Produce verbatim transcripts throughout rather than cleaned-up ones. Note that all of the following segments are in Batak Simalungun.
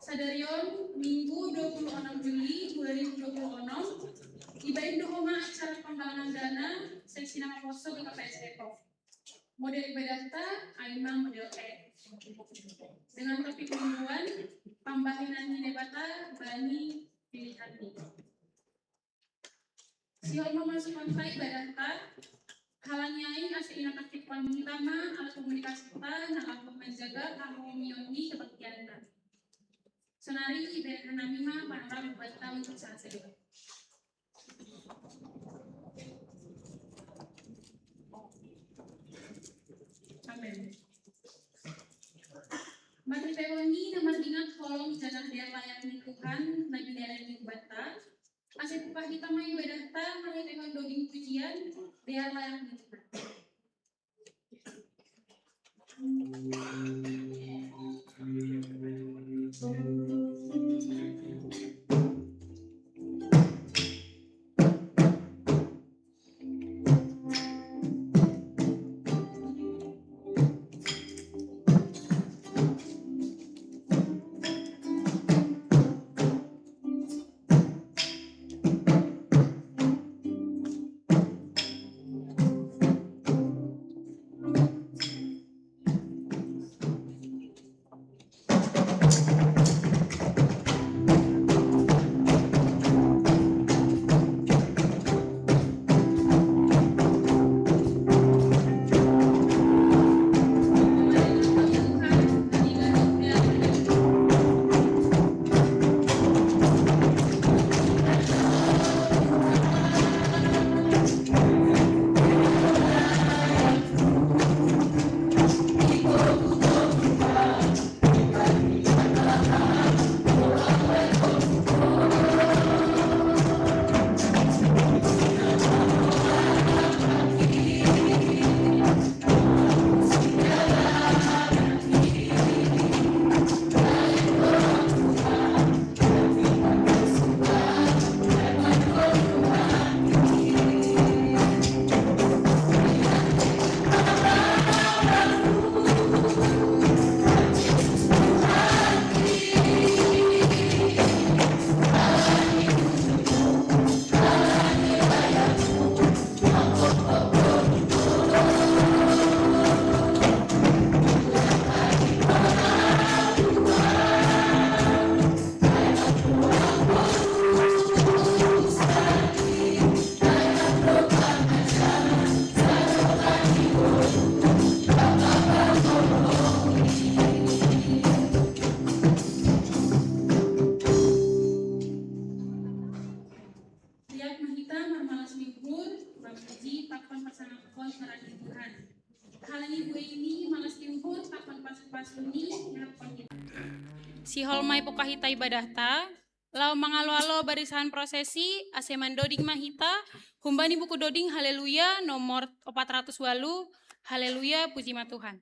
Sadarion, Minggu dua puluh enam Juli dua ribu dua puluh enam, ibain dohoma acara penggalangan dana seksi nama poso B K P S Depok. Model ibadahta, aima model E. Dengan topik mingguan, pambahinan ni Debata bani pilihan ni. Sihol mamasukan ka ibadahta, halangi ai asa inakakit pangutama alat komunikasita na lampung manjaga kaharmonion ni kabaktianta. Sonari ibaen hanami ma panorama banta untuk saat ini. Amin. Mari tewani na mardingat holong janah dear layak ni Tuhan na binayanan ni banta. Asa pukahita ma ibadahta mari tewani doding pujian dear layak ni Tuhan. Tiap mahita marmalas ni uhur, mamuji pakon pasangapkon ngaran ni Tuhan. Hal ni buah ini malas ni uhur pakon pasu-pasu ni ngapon kita. Sihol mai pukahita ibadahta, lalu mangalo-alo barisan prosesi, ase mandoding mahita, humbani buku doding Haleluya nomor opat ratus walu, Haleluya, puji ma Tuhan.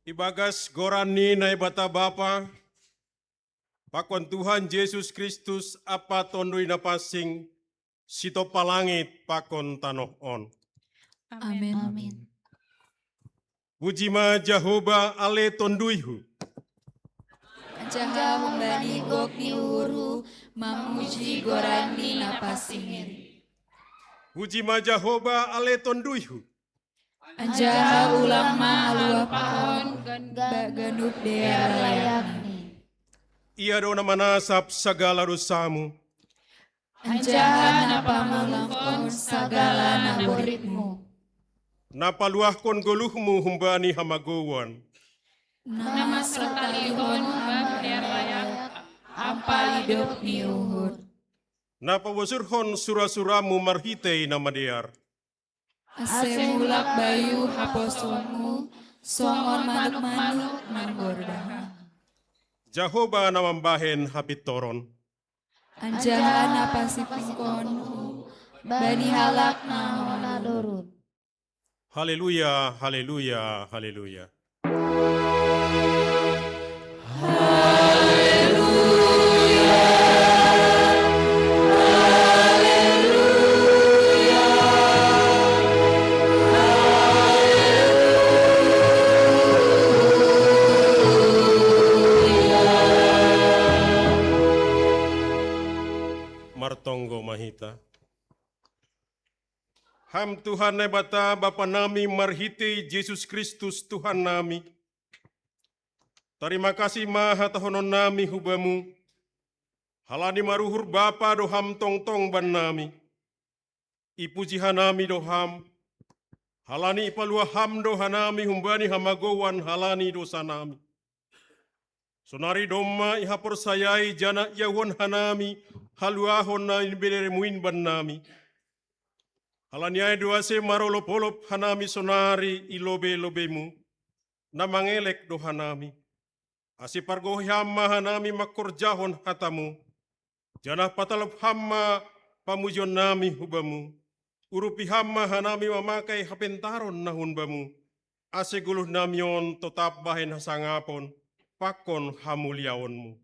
Ibagas goran ni Naibata Bapa, pakon Tuhan Jesus Kristus, Apa Tonduy Napansing, sitopa langit pakon tanoh on. Amen. Amen. Puji ma Jahowa ale tonduyhu. Anjaha humbani gok ni uhurhu mamuji goran ni Napansing in. Puji ma Jahowa ale tonduyhu. Anjaha ulang ma haluah pahon ba ganup dear layakni. Ia do na manasap sagala dosamu. Anjaha na pamulangkon sagala na boritmu. Na paluahkon goluhmu humbani hamagouan. Na mansatalihon ba dear layak ampa idop ni uhur. Na pabosurhon sura-suramu marhitei na madear. Ase mulak bayu haposonmu songon manuk-manuk manggordah. Jahowa na mambahen hapintoron. Anjaha na pasipingkonhu bani halak na hona dorut. Haleluya, haleluya, haleluya. Martonggo ma hita. Ham Tuhan Naibata, Bapa nami, marhitei Jesus Kristus Tuhan nami, tarima kasih ma hatahononnami hu Bamu, halani maruhur Bapa do Ham tongtong bannami. Ipuji hanami do Ham, halani ipaluah Ham do hanami humbani hamagouan halani dosanami. Sonari domma ihaporsayai janah iauhon hanami haluahon na nibere-Mu in bannami. Halani ai do ase marolop-olop hanami sonari i lobei-lobei-Mu, na mangelek do hanami. Ase pargohi Ham ma hanami mangkorjahon hata-Mu, janah patalop Ham ma pamujionnami hu Bamu. Urupi Ham ma hanami mamakai hapentaron na hun Bamu, ase goluhnami on totap bahen hasangapon pakon hamuliaon-Mu.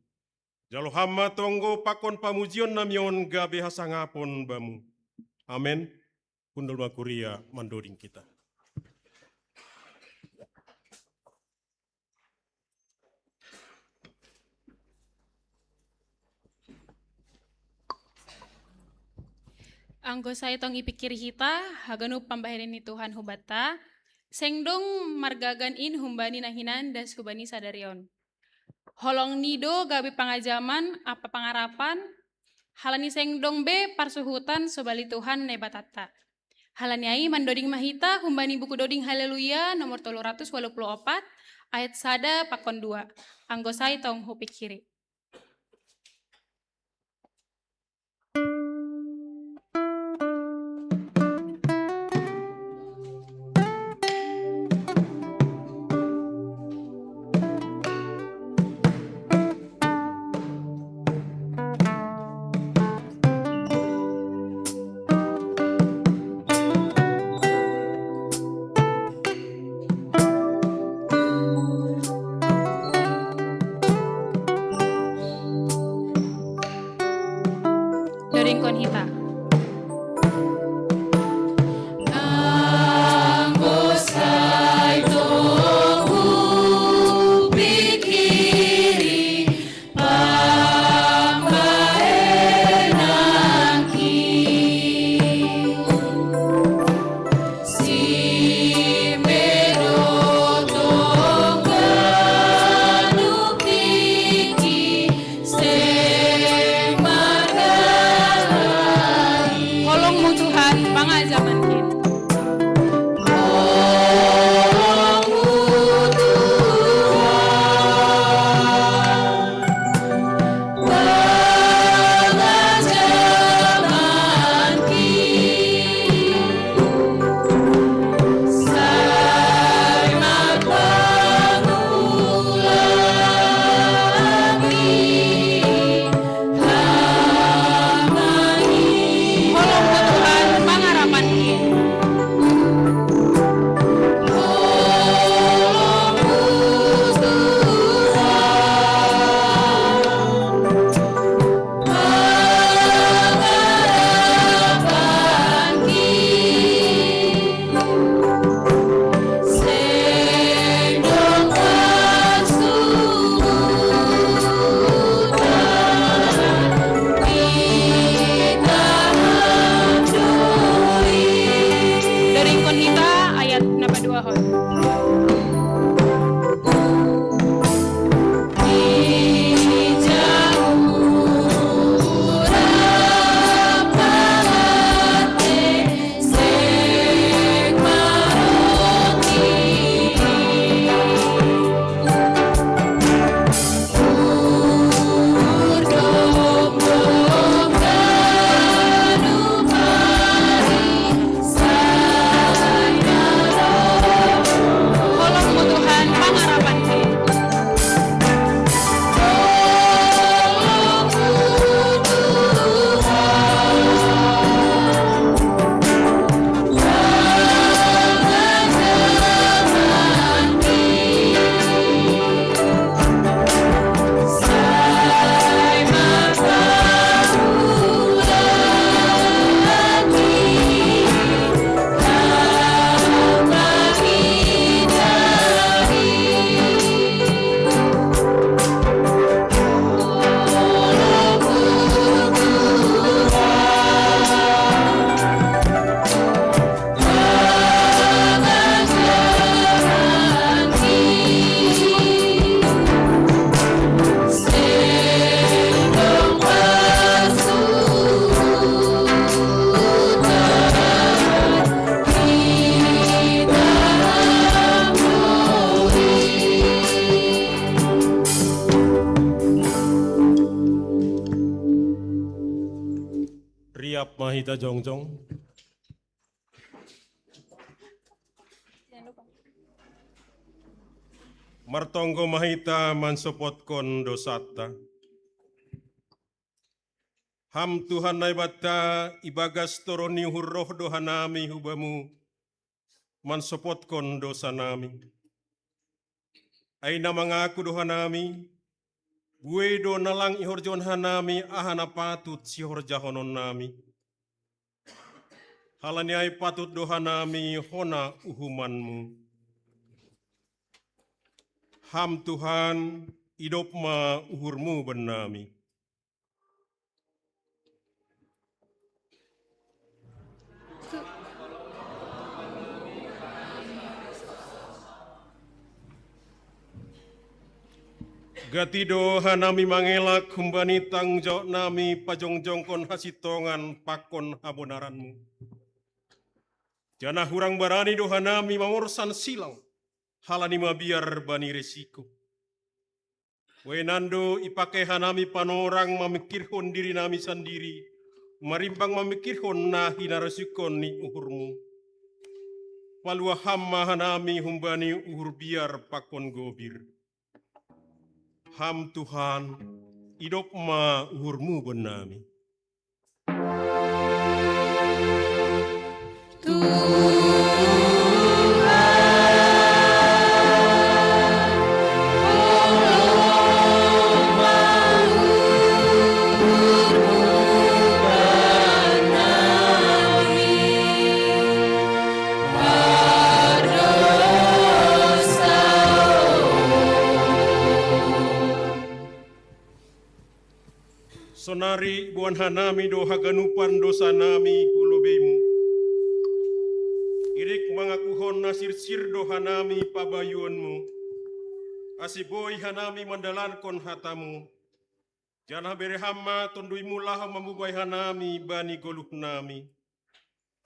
Jalo Ham ma tonggo pakon pamujionnami on gabe hasangapon Bamu. Amen. Hundul ma kuria mandoding hita. Anggo sai tong ipikiri hita haganup pambahenan ni Tuhan hubanta, seng dong margagan in humbani na hinan das hubani sadari on. Holong ni do gabe pangajaman ampa pangarapan, halani seng dong be parsuhutan sobali Tuhan Naibatanta. Halani ai mandoding ma hita humbani buku doding Haleluya nomor tolu ratus walu pulu opat, ayat sada pakon dua. Anggo sai tong hupikiri. Dodingkon hita. Anggo sai tong hupikiri pambahenanki. Mahita jongjong. Martonggo mahita mansopotkon dosata. Ham Tuhan Naibata, ibagas toroni uhur roh do hanami hubamu, mansopotkon dosa nami. Ai na mangaku do hanami, buei do na lang ihorjahon hanami aha na patut sihorjahonon nami. Halani ai patut do hanami hona uhumanmu. Ham Tuhan, idop ma uhurmu bannami. Gati do hanami mangelak humbani tanggung jawab nami pajongjongkon hasintongan pakon habonaranmu. Janah hurang barani do hanami mamorsan silang, halani mabiar bani resiko. Wainan do ipake hanami panorang mamikirhon diri nami sandiri, marimbang mamikirhon na hinarasukon ni uhurmu. Paluah ham ma hanami humbani uhur biar pakon gobir. Ham Tuhan, idop ma uhurmu bannami. Sonari boan hanami do haganupan dosa nami hu lobeimu. Irik mangakuhon na sirsir do hanami pabayuonmu, ase boi hanami mandalankon hatamu. Janah bere ham ma tonduimu laho mamubai hanami bani goluh nami.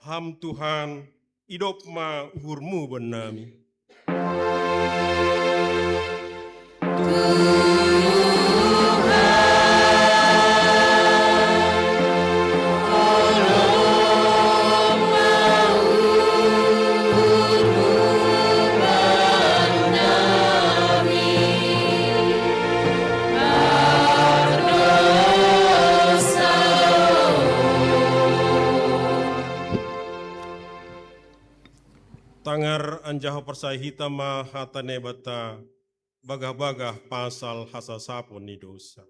Ham Tuhan, idop ma uhurmu bannami. Tangar anjaha parsaya hita ma hata Naibata bagah-bagah pasal hasasapon ni dosa.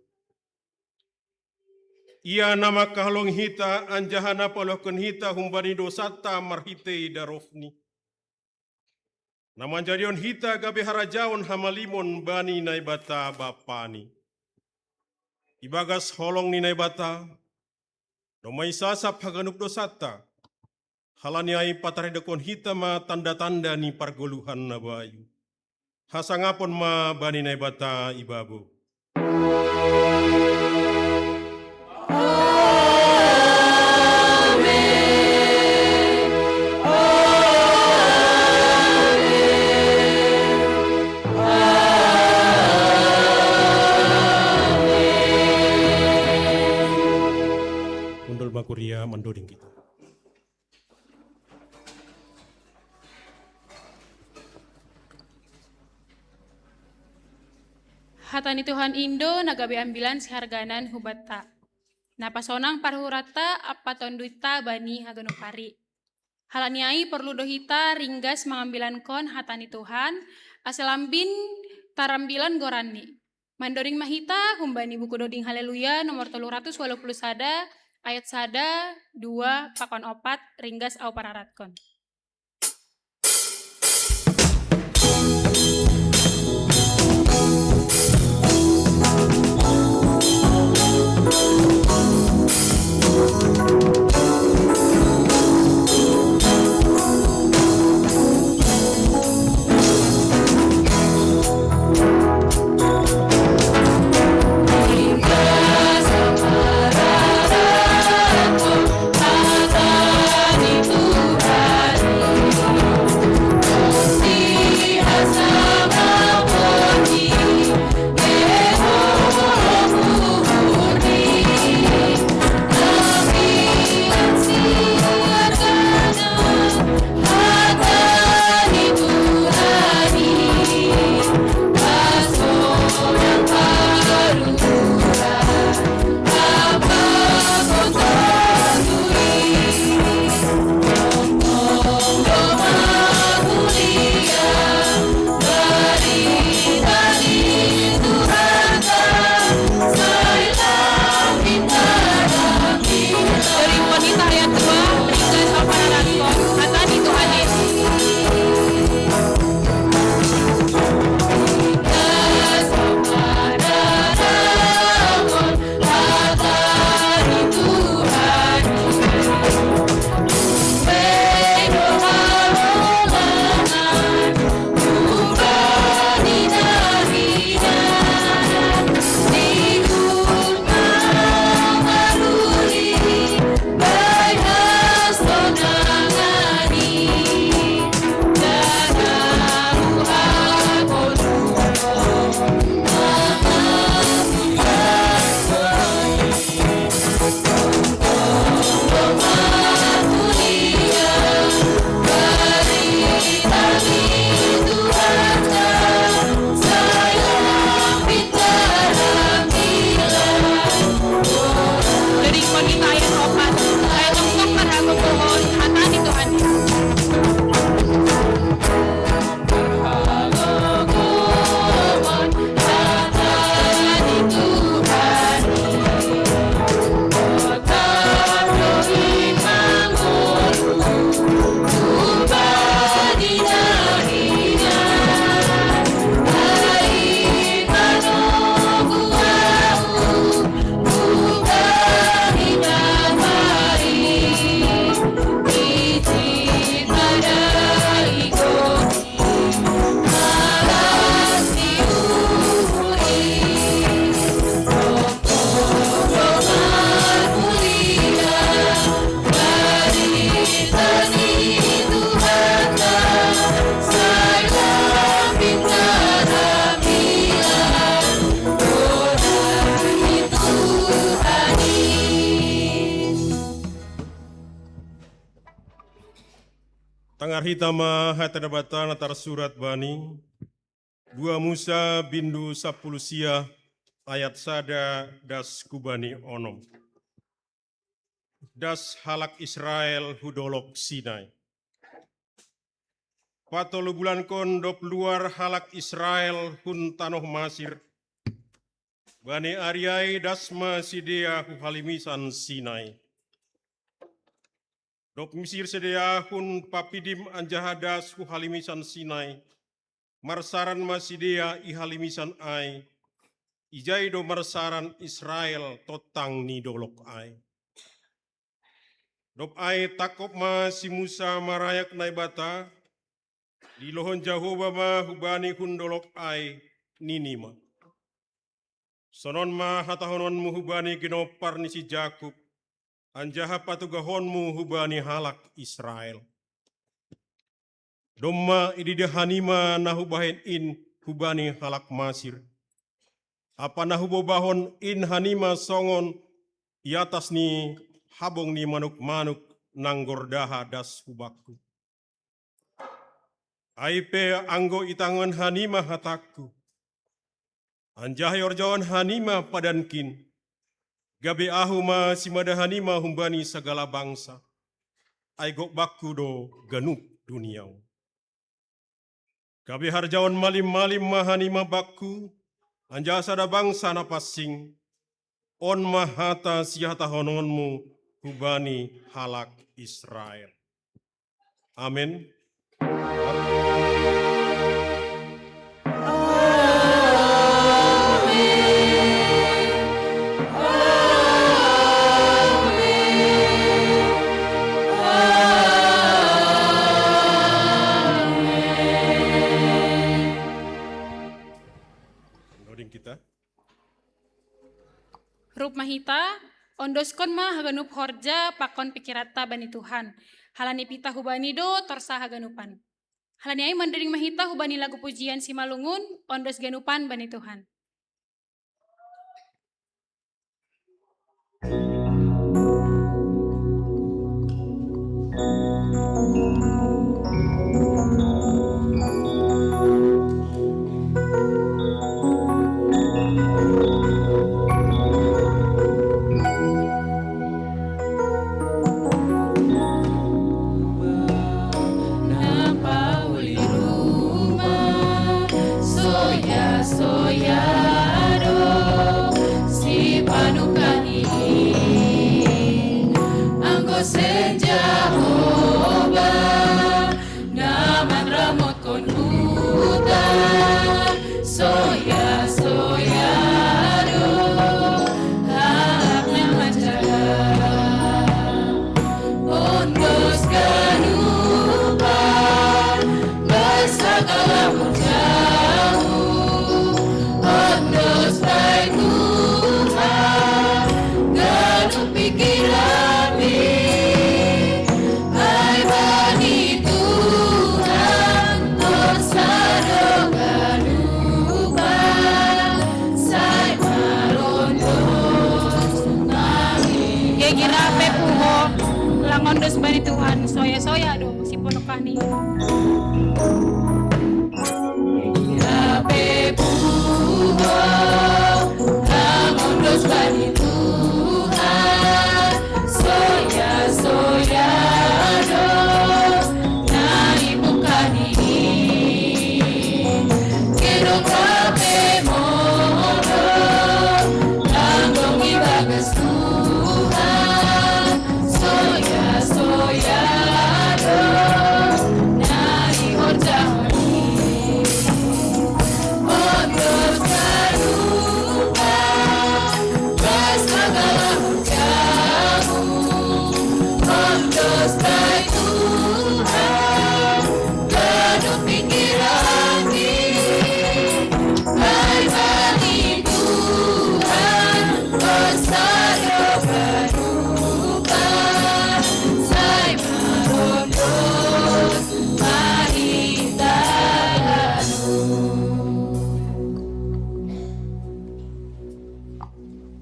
Ia na mangkaholongi hita anjaha na paluahkon hita humbani dosanta marhitei darohNi, na manjadion hita gabe harajaon hamalimon bani Naibata BapaNi. Ibagas holong ni Naibata, domma isasap haganup dosanta, halani ai pataridakkon hita ma tanda-tanda ni pargoluhan na bayu. Hasangapon ma bani Naibata ibabo. Hundul ma kuria mandoding kita. Hata ni Tuhan Indo na gabe ambilan siharganan hubanta, na pasonang parhuranta ampa tonduynta bani haganup ari. Halani ai porlu do hita ringgas mangambilankon hata ni Tuhan, ase lambin tarambilan goranNi. Mandoding ma hita humbani buku doding Haleluya nomor tolu ratus walu puluh sada, ayat sada, dua, pakon opat, ringgas au pararatkon. Ngarhita ma hata Debata na tarsurat bani dua Musa bindu sapuluh sia ayat sada das hubani onom. Das halak Israel hu dolok Sinai. Patolu bulankon dob luar halak Israel hun tanoh Masir, bani ari ai das ma sidea hu halimisan Sinai. Dob misir sidea hun papidim anjaha das hu halimisan Sinai, marsaran ma sidea i halimisan ai, ijai do marsaran Israel tongtang ni dolok ai. Dob ai tangkop ma si Musa marayak Naibata, diilohon Jahowa ma hubani hun dolok ai, nini ma: Sonon ma hatahononmu hubani ginompar ni si Jakob, anjaha patugahonmu hubani halak Israel. Domma ididah hanima na hubahen in hubani halak Masir, ampa na hubobahon in hanima songon i atas ni habong ni manuk-manuk na gordaha das hu bakku. Ai pe anggo itangon hanima hatangku, anjaha iorjahon hanima padankin, gabe ahu ma simada hanima humbani sagala bangsa, ai gok bakku do ganup dunia on. Gabe harjaon malim-malim ma hanima bakku, anjaha sada bangsa na pansing. On ma hata sihatahononmu hubani halak Israel. Amen. Loading kita. Rup ma hita, ondoskon ma haganup horja pakon pikiranta bani Tuhan. Halani pitah hubani do torsa haganupan. Halani ai mandoding ma hita hubani lagu pujian Simalungun, ondos ganupan bani Tuhan. Napa uli rumah, soya-soya do si panukan i. Anggo senja hoba na manramotkon huta, soya-soya do halak na manjaga. Ondos ganupan, basa galah jamu. Ondos bai Tuhan, ganup pikiranmi. Ai bani Tuhan, torsa do ganupan, sai marondos nami. Gira-gira pe puho, lang ondos bani Tuhan, soya-soya do si pondokan i. Gira-gira pe puho, lang ondos bani Tuhan, soya-soya do na i mungkani. Gedong pe molo, lang dong ibagas Tuhan, soya-soya do na i horjahon i. Ondos ganupan, basa galah jamu. Ondos bai Tuhan, ganup pikiranmi. Ai bani Tuhan, torsa do ganupan, sai marondos ma hita.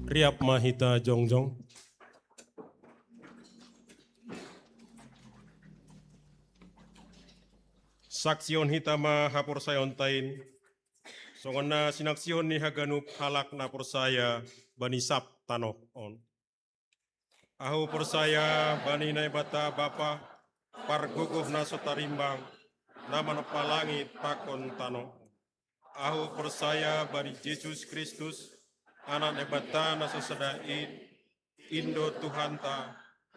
Riap ma hita jongjong. Saksihon hita ma haporsayaonta in, songon na sinaksihon ni haganup halak na porsaya bani sab tanoh on. Ahu porsaya bani Naibata Bapa, pargogoh na so tarimbang, na manompa langit pakon tanoh. Ahu porsaya bani Jesus Kristus, Anak Naibata na so sada in, in do Tuhanta,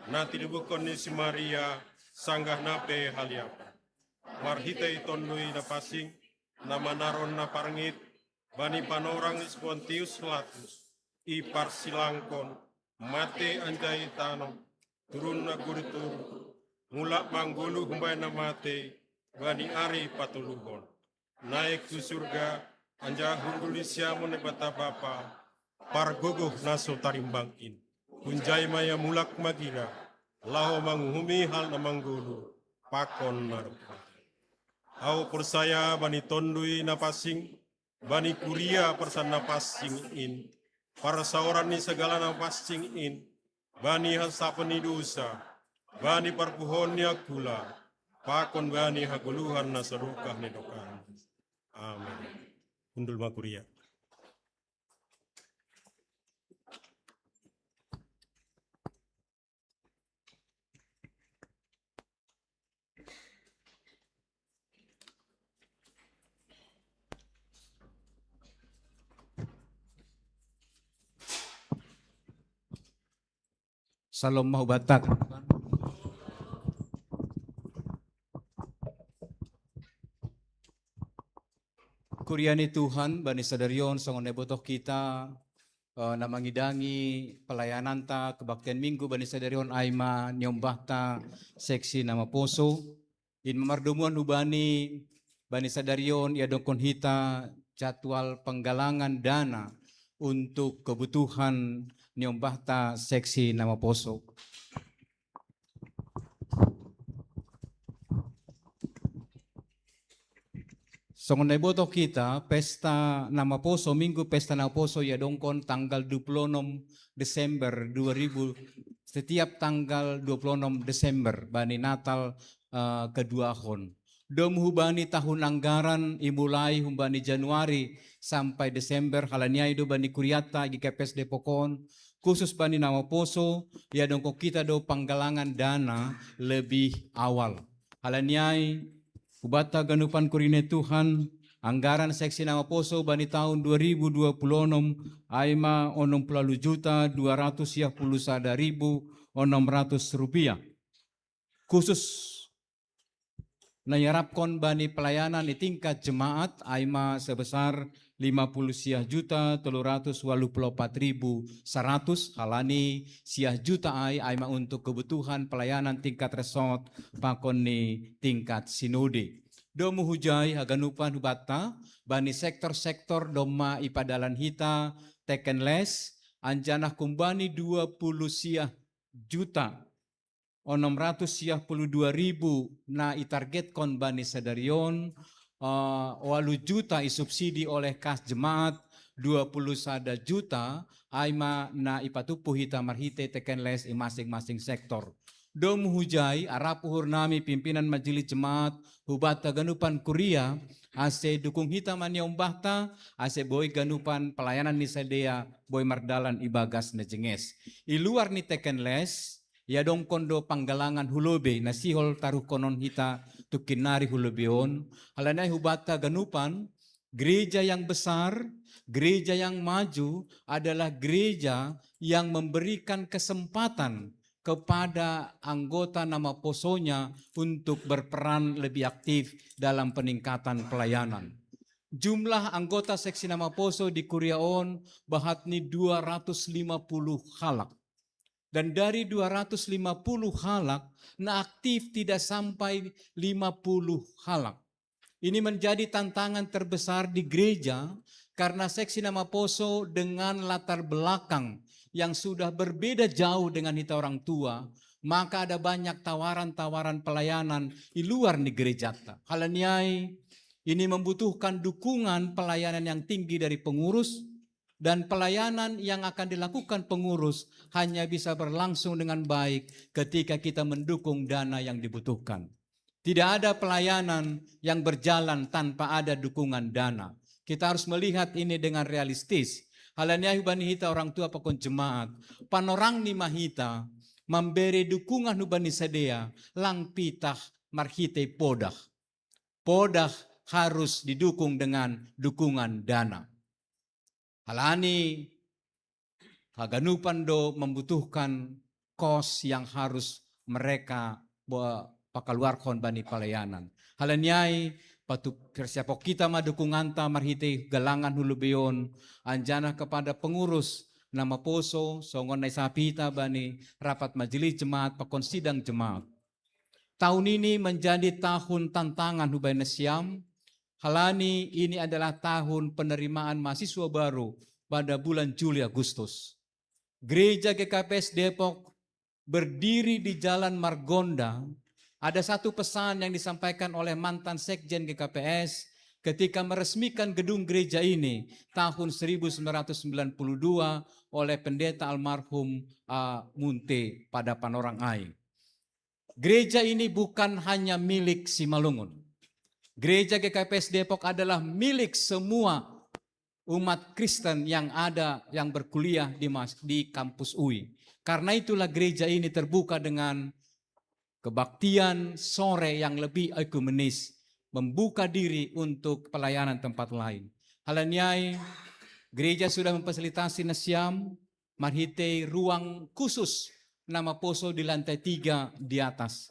na tinibuhon ni si Maria, sanggah na pe haliapan. Marhitei Tonduy Napansing, na manaron na parngit, bani panorang ni si Pontius Latus, iparsilangkon, mate anjaha itanoh, turun na gurtur, mulak manggoluh humbani na mate, bani ari patoluhon. Naik tu surga, anjaha hundul di siamun Naibata Bapa, pargogoh na so tarimbang in. Hunjai ma ia mulak magira, laho manguhumi halak na manggoluh, pakon na dob mate. Ahu porsaya bani Tonduy Napansing, bani kuria parsan na pansing in, parsaoran ni sagala na pansing in, bani hansapon ni dosa, bani parpuhoon ni angkula, pakon bani hagoluhan na sadokah ni dokah. Amen. Hundul ma kuria. Salom ma hubanta. Kuria ni Tuhan, bani sadari on songon na ibotoh hita, eh, na mangidangi pelayananta kebaktian Minggu bani sadari on ai ma niombahta seksi na maposo. In ma mardomuan hubani bani sadari on iadongkon hita jadwal penggalangan dana untuk kebutuhan niombahta seksi na maposo. Songon na ibotoh hita, pesta na maposo, Minggu pesta na maposo iadongkon tanggal dua puluh enam Desember dua ribu, setiap tanggal dua puluh enam Desember, bani Natal, eh, keduahon. Domu hubani tahun anggaran imulai humbani Januari sampai Desember, halani ai do bani kurianta G K P S Depok on, khusus bani na maposo, iadongkon hita do penggalangan dana lebih awal. Halani ai, hubanta ganupan kuria ni Tuhan, anggaran seksi na maposo bani tahun dua ribu dua puluh enam, ai ma onom puluh ualu juta dua ratus sia puluh sada ribu onom ratus rupiah. Khusus na iarapkon bani pelayanan di tingkat jemaat, ai ma sebesar lima puluh sia juta tolu ratus ualu puluh opat ribu saratus, halani sia juta ai, ai ma untuk kebutuhan pelayanan tingkat resort, pakon ni tingkat sinode. Domu hujai haganupan hubanta, bani sektor-sektor domma ipadalan hita teken les, anjaha humbani dua puluh sia juta onom ratus sia puluh dua ribu na itargetkon bani sadari on, eh, ualu juta isubsidi oleh kas jemaat, dua puluh sada juta ai ma na ipatumpu hita marhite teken les i masing-masing sektor. Domu hujai, arap uhur nami pimpinan majelis jemaat, hubanta ganupan kuria, ase dukung hita ma niombahta, ase boi ganupan pelayanan ni sidea boi mardalan ibagas na jenges. I luar ni teken les, iadongkon do penggalangan hu lobei, na sihol taruhkonon hita tungkin nari hu lobei on, halani ai hubanta ganupan, gereja yang besar, gereja yang maju adalah gereja yang memberikan kesempatan kepada anggota na maposonya untuk berperan lebih aktif dalam peningkatan pelayanan. Jumlah anggota seksi na maposo di kuria on bahat ni dua ratus lima puluh halak. Dan dari dua ratus lima puluh halak, na aktif tidak sampai lima puluh halak. Ini menjadi tantangan terbesar di gereja karena seksi na maposo dengan latar belakang yang sudah berbeda jauh dengan hita orang tua, maka ada banyak tawaran-tawaran pelayanan di luar ni gerejata. Halani ai, ini membutuhkan dukungan pelayanan yang tinggi dari pengurus, dan pelayanan yang akan dilakukan pengurus hanya bisa berlangsung dengan baik ketika kita mendukung dana yang dibutuhkan. Tidak ada pelayanan yang berjalan tanpa ada dukungan dana. Kita harus melihat ini dengan realistis. Hal ni ai hubani hita orang tua pakon jemaat. Panorang ni ma hita, mambere dukungan hubani sidea, lang pitah marhitei podah. Podah harus didukung dengan dukungan dana. Hal ni haganupan do membutuhkan kos yang harus mereka pakaluarhon bani pelayanan. Hal ni ai, patut persiapon hita ma dukunganta marhitei galangan hu lobei on, anjaha kepada pengurus na maposo, songon na isap hita bani rapat majelis jemaat pakon sidang jemaat. Tahun ini menjadi tahun tantangan hubani nasiam, hal ni ini adalah tahun penerimaan mahasiswa baru pada bulan Juli Agustus. Gereja G K P S Depok berdiri di Jalan Margonda. Ada satu pesan yang disampaikan oleh mantan sekjen G K P S ketika meresmikan gedung gereja ini tahun seribu sembilan ratus sembilan puluh dua oleh pendeta almarhum A. Munte pada Panorang Ai. Gereja ini bukan hanya milik Simalungun. Gereja G K P S Depok adalah milik semua umat Kristen yang ada, yang berkuliah di, di kampus U I. Karena itulah gereja ini terbuka dengan kebaktian sore yang lebih ekumenis, membuka diri untuk pelayanan tempat lain. Hal ni ai, gereja sudah memfasilitasi nasiam marhitei ruang khusus na maposo di lantai tiga di atas.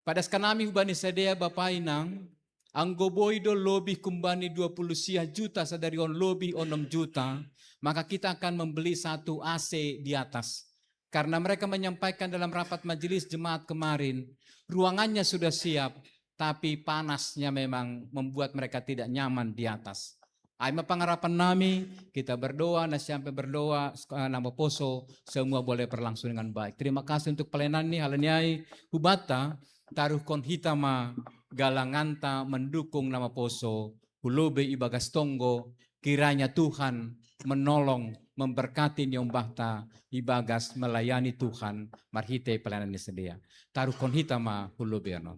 Padaskan hami hubani sidea, Bapa, Inang, anggo boi do lobih humbani dua puluh sia juta, sadari on lobih onom juta, maka kita akan membeli satu A C di atas. Karena mereka menyampaikan dalam rapat majelis jemaat kemarin, ruangannya sudah siap, tapi panasnya memang membuat mereka tidak nyaman di atas. Ai ma pangarapan nami, kita berdoa, nasiam pe berdoa, eh, na maposo, semua boleh berlangsung dengan baik. Terima kasih untuk pelayanan ni, hal ni ai, hubanta, taruhkon hita ma galanganta mendukung na maposo, hu lobei ibagas tonggo, kiranya Tuhan menolong, memberkati niombahta ibagas melayani Tuhan marhitei pelayanan ni sidea. Taruhkon hita ma hu lobei on.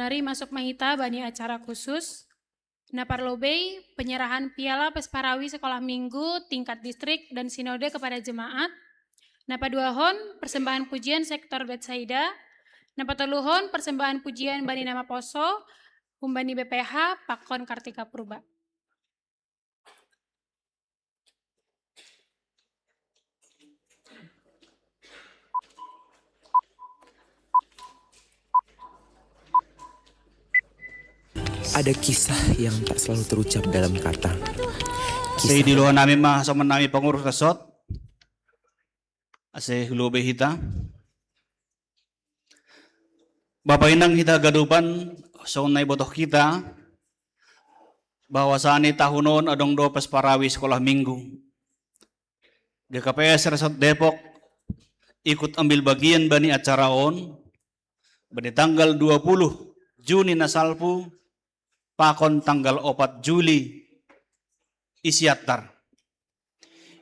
Mari masuk mahita bani acara khusus. Na parlobei, penyerahan piala pesparawi sekolah minggu tingkat distrik dan sinode kepada jemaat. Na paduahon, persembahan pujian sektor Betsaida. Na patoluhon, persembahan pujian bani nama poso, humbani B P H Pakon Kartika Purba. Ada kisah yang tak selalu terucap dalam kata. Kisah. Saya di luar nami mah sama nami pengurus resort. Ase hulu hita. Bapa inang hita gadupan, sonai botoh kita, bahwasani tahunon adong do pesparawi sekolah minggu. G K P S Resort Depok ikut ambil bagian bani acara on, bani tanggal dua puluh Juni nasalpu, pakon tanggal opat Juli isiatar.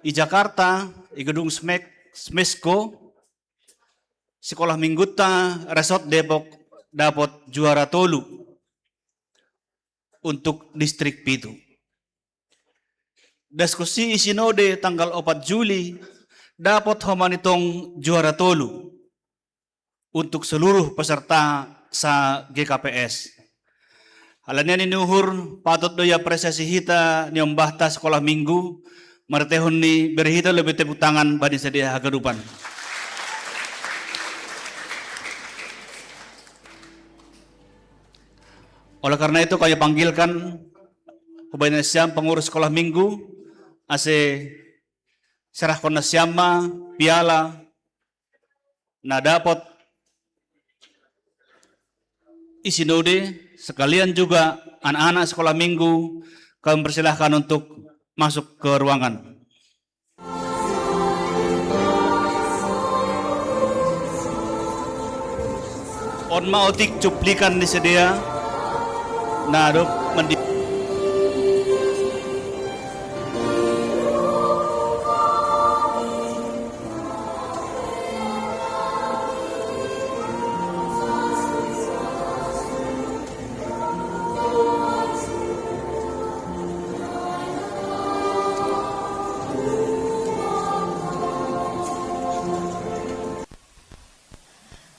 I Jakarta, i gedung Smek, Smesko, sekolah mingguta Resort Depok dapot juara tolu untuk distrik pitu. Diskusi i sinode tanggal opat Juli dapot homanitong juara tolu untuk seluruh peserta sa G K P S. Halanian ini uhur patut do iapresiasi hita ni ombahta sekolah minggu, martehon ni beri hita lebih tepuk tangan bani sedia hagadupan. Oleh karena itu kami panggilkan hubaina siam pengurus sekolah minggu, ase serahkon na siam ma piala na dapot i sinode, sekalian juga anak-anak sekolah minggu, kami persilahkan untuk masuk ke ruangan. On ma otik cuplikan ni sedia na dob mandi.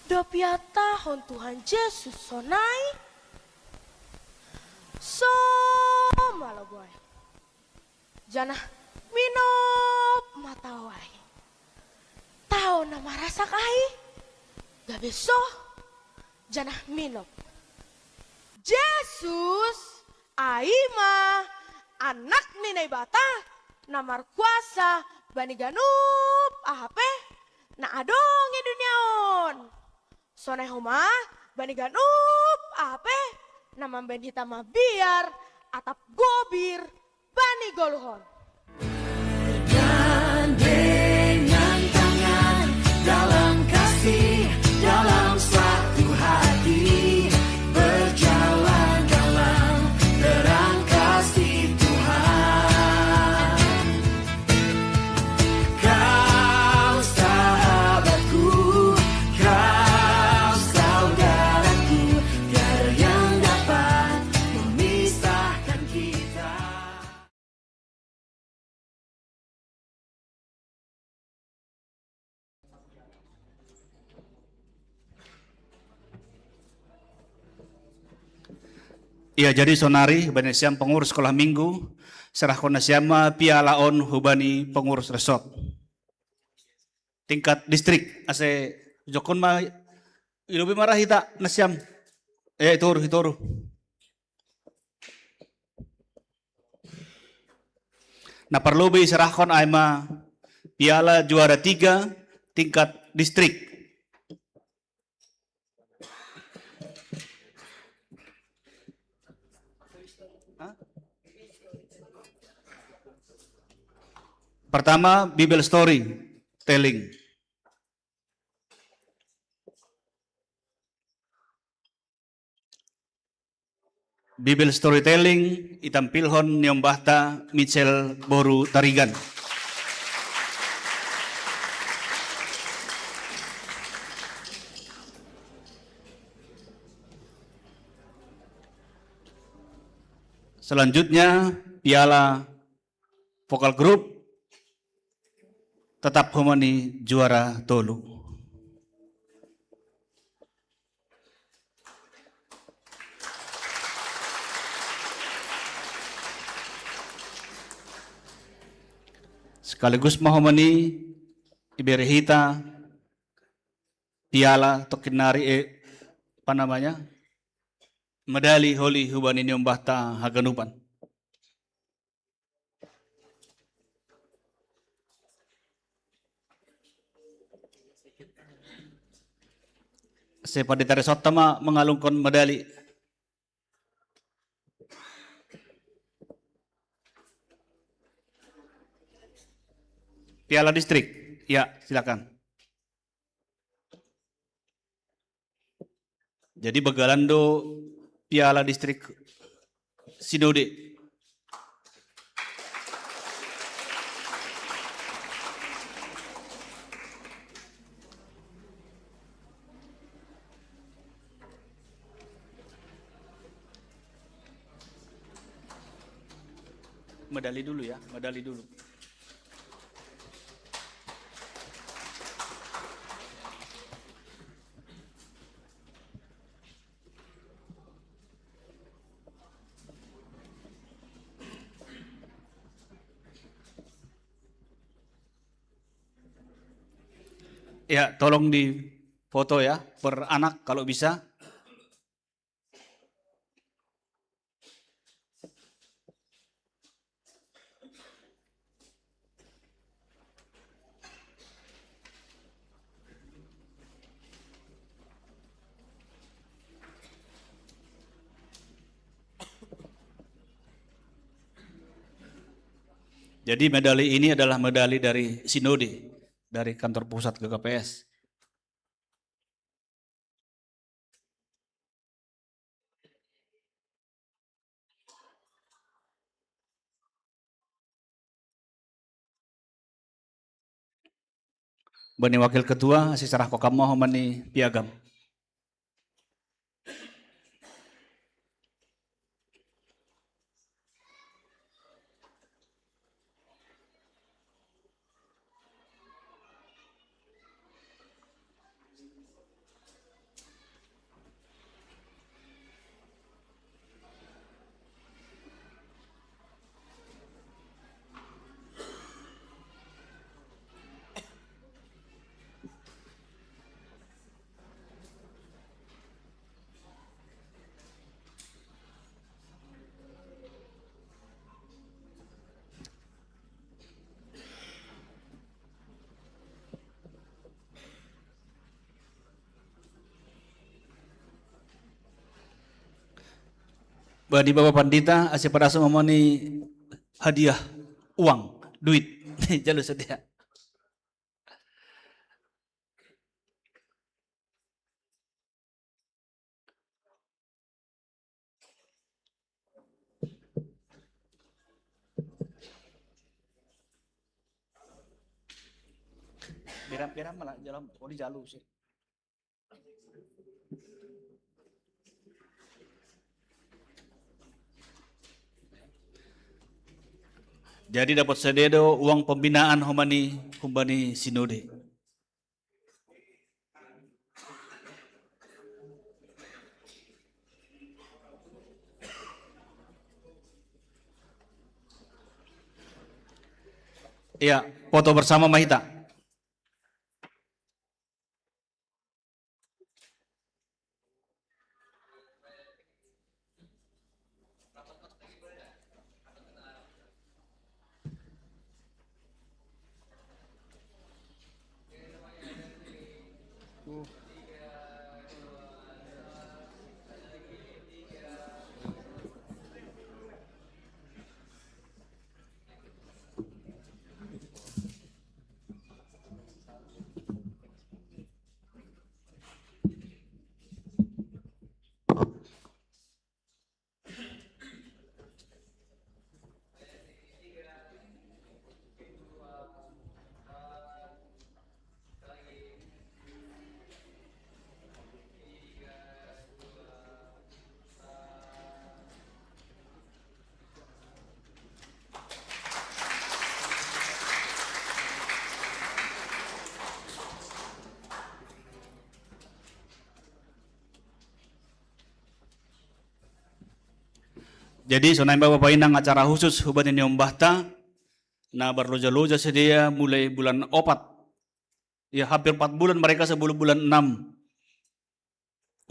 Dob iatahon Tuhan Jesus sonai, so ma lobo ai. Janah minop ma tao ai. Tao na marasak ai, gabe soh, janah minop. Jesus ai ma Anak ni Naibata na markuasa bani ganup aha pe na adong i dunia on. Sonai homa bani ganup aha pe na mambahen hita mabiar atap gobir bani goluh on. Bergandengan tangan dalam kasih, dalam satu hati, berjalan dalam terang kasih Tuhan. Kau sahabatku, kau saudaraku, tiada yang dapat memisahkan kita. Iya, jadi sonari hubani siam pengurus sekolah minggu, serahkon na siam ma piala on hubani pengurus resort tingkat distrik, ase jokkon ma ilobi marah hita na siam. Eh, itoru, itoru. Na parlobei serahkon ai ma piala juara tiga tingkat distrik. Pertama, Bible story telling. Bible storytelling itampilhon ni ombahta Michel boru Tarigan. Selanjutnya, piala vokal grup Tetap Homani juara tolu. Sekaligus mahomani iberehita piala tokinari, eh, apa namanya, medali holi hubani niombahta haganupan. Sepaditari sotta ma mengalungkan medali. Piala distrik. Ya, silakan. Jadi begalando piala distrik Sinode. Medali dulu ya, medali dulu. Ya, tolong di foto ya, per anak kalau bisa. Jadi medali ini adalah medali dari Sinode, dari kantor pusat G K P S. Bani wakil ketua, sisarah kokamma homani piagam. Bani Bapak Pandita, ase padasa mamani hadiah uang, duit. Jalo sedia. Piram-piram malah jalan, oh, di jalur sih. Jadi dapat sededo uang pembinaan homani, homani Sinode. Iya, foto bersama Mahita. Jadi sonai ma Bapa Inang, acara khusus huban ini ombahta, na berloja-loja sedia mulai bulan opat. Ya, hampir empat bulan mereka sebelum bulan enam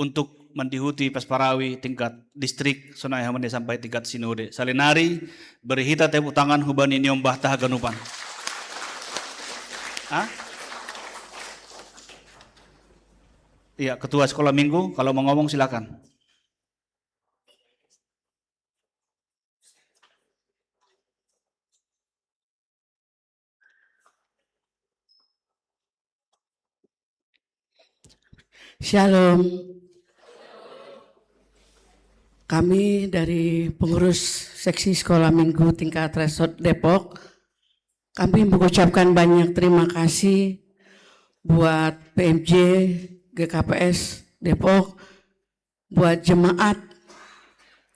untuk mandihuti Pasparawi tingkat distrik, sonai ma sampai tingkat sinode. Salinari, beri hita tepuk tangan huban ini ombahta haganupan. Hah? Iya, ketua sekolah minggu, kalau mau ngomong silakan. Shalom. Kami dari pengurus seksi sekolah minggu tingkat resort Depok, kami mengucapkan banyak terima kasih buat P M J, G K P S Depok, buat jemaat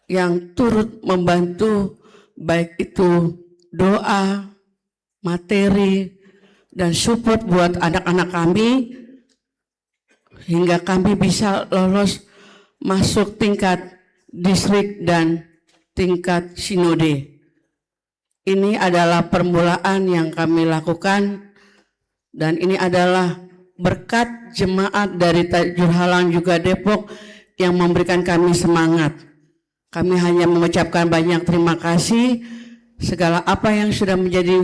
yang turut membantu, baik itu doa, materi, dan support buat anak-anak kami, hingga kami bisa lolos masuk tingkat distrik dan tingkat sinode. Ini adalah permulaan yang kami lakukan, dan ini adalah berkat jemaat dari Tajurhalang juga Depok yang memberikan kami semangat. Kami hanya mengucapkan banyak terima kasih. Segala apa yang sudah menjadi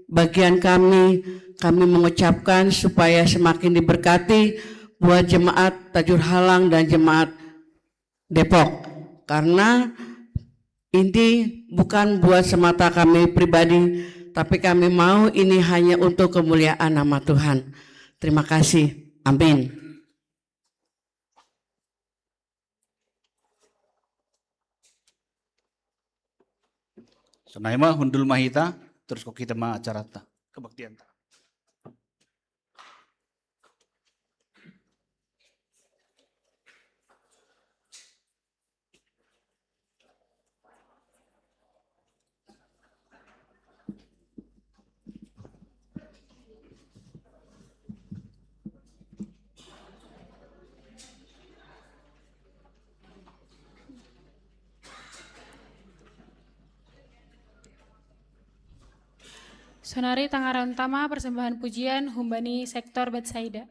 bagian kami, kami mengucapkan supaya semakin diberkati buat jemaat Tajurhalang dan jemaat Depok. Karena ini bukan buat semata kami pribadi, tapi kami mau ini hanya untuk kemuliaan nama Tuhan. Terima kasih. Amin. Sonai ma, hundul ma hita, terus ko hita ma acarata, kebaktianta. Sonari tangaraun ta ma persembahan pujian humbani sektor Betsaida.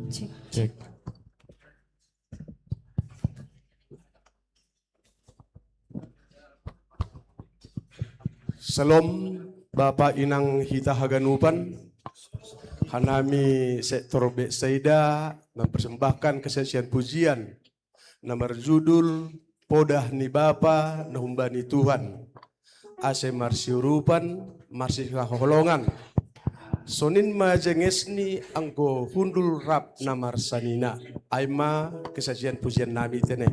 Cek. Cek. Shalom, Bapa Inang hita haganupan, hanami sektor Betsaida mempersembahkan kesaksian pujian na marjudul Podah ni Bapa na humbani Tuhan, ase marsiurupan, marsihaholongan. Sonin ma jengesni anggo hundul rap na marsanina, ai ma kesaksian pujian nami tene.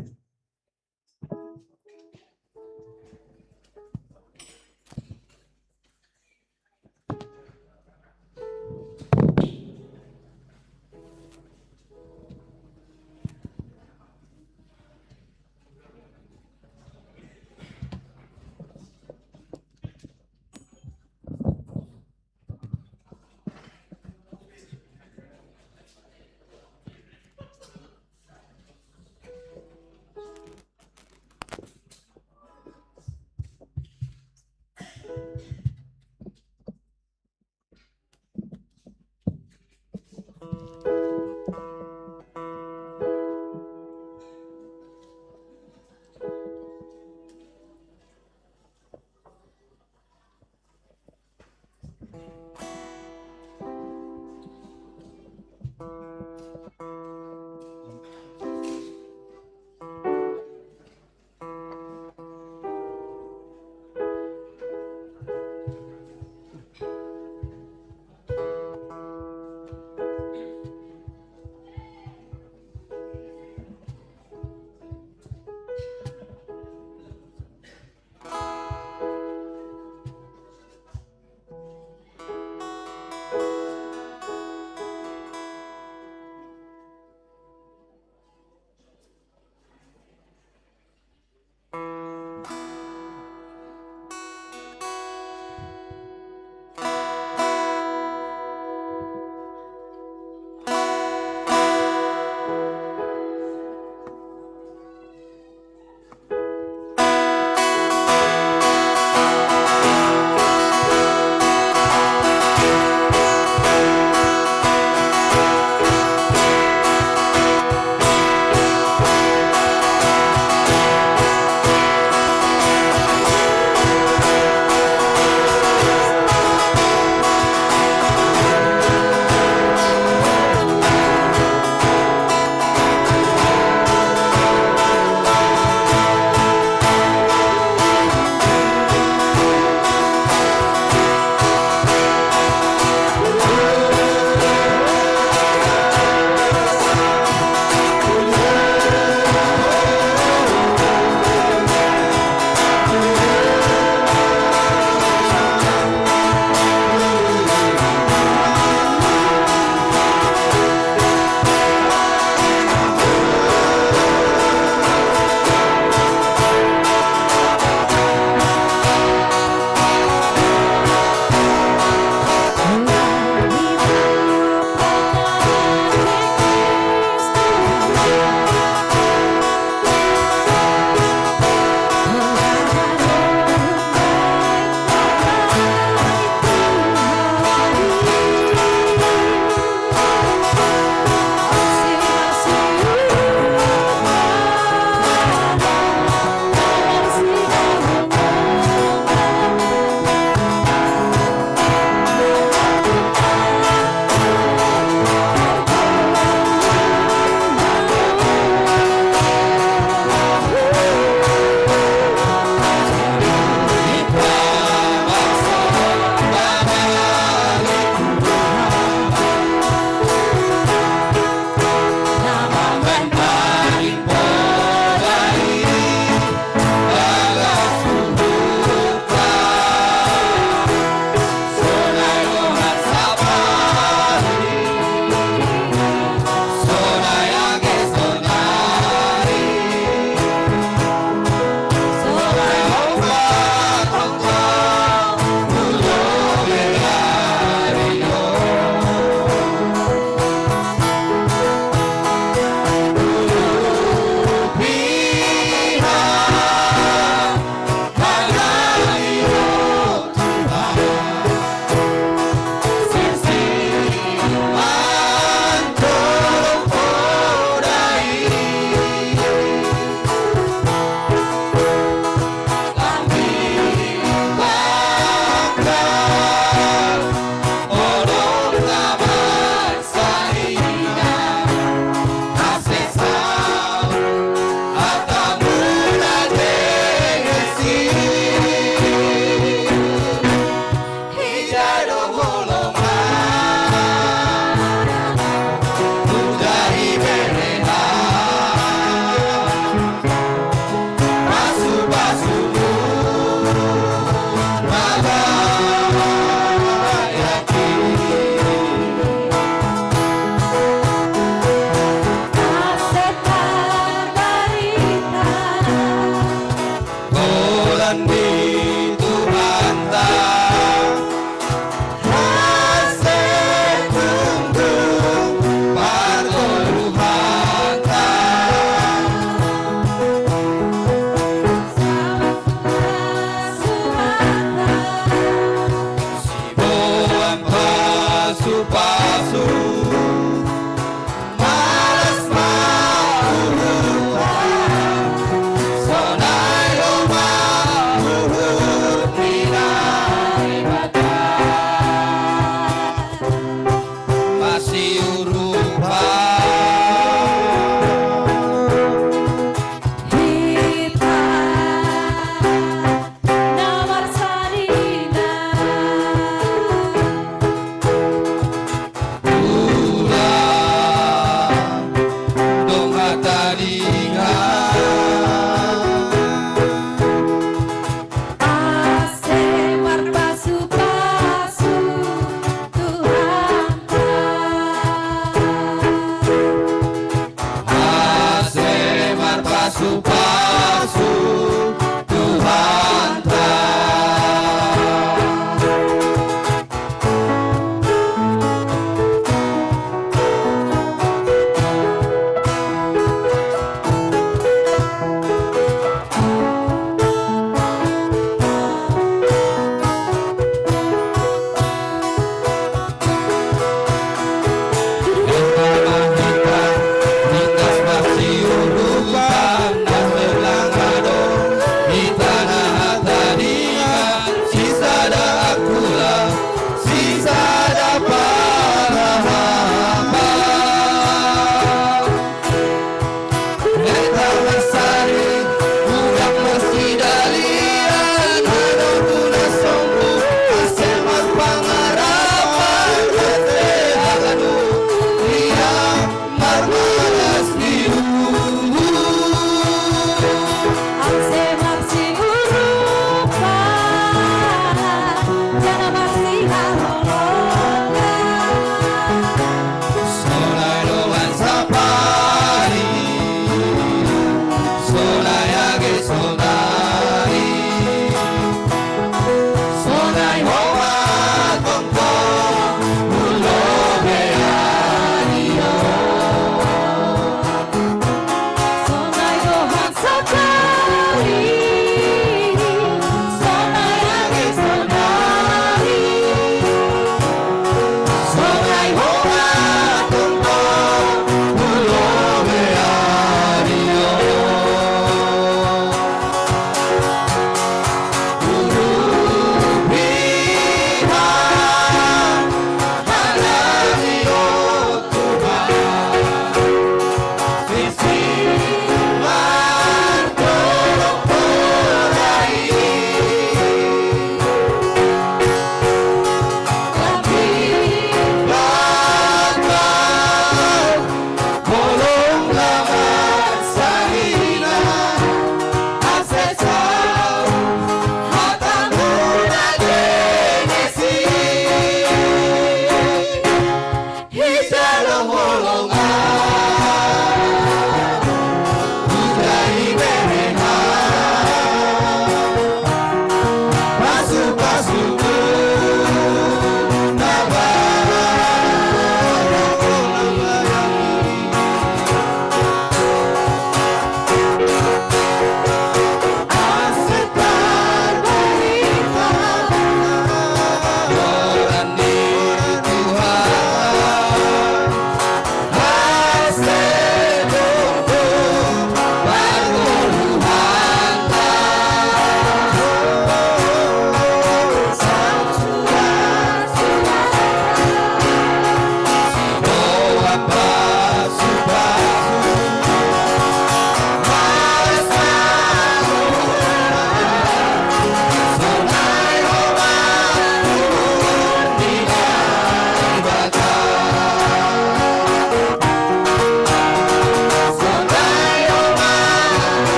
Di Tuhanta, hase tungtung pargoluhanta. Sibuan pasu-pasu, malas mauluhan, sonai loma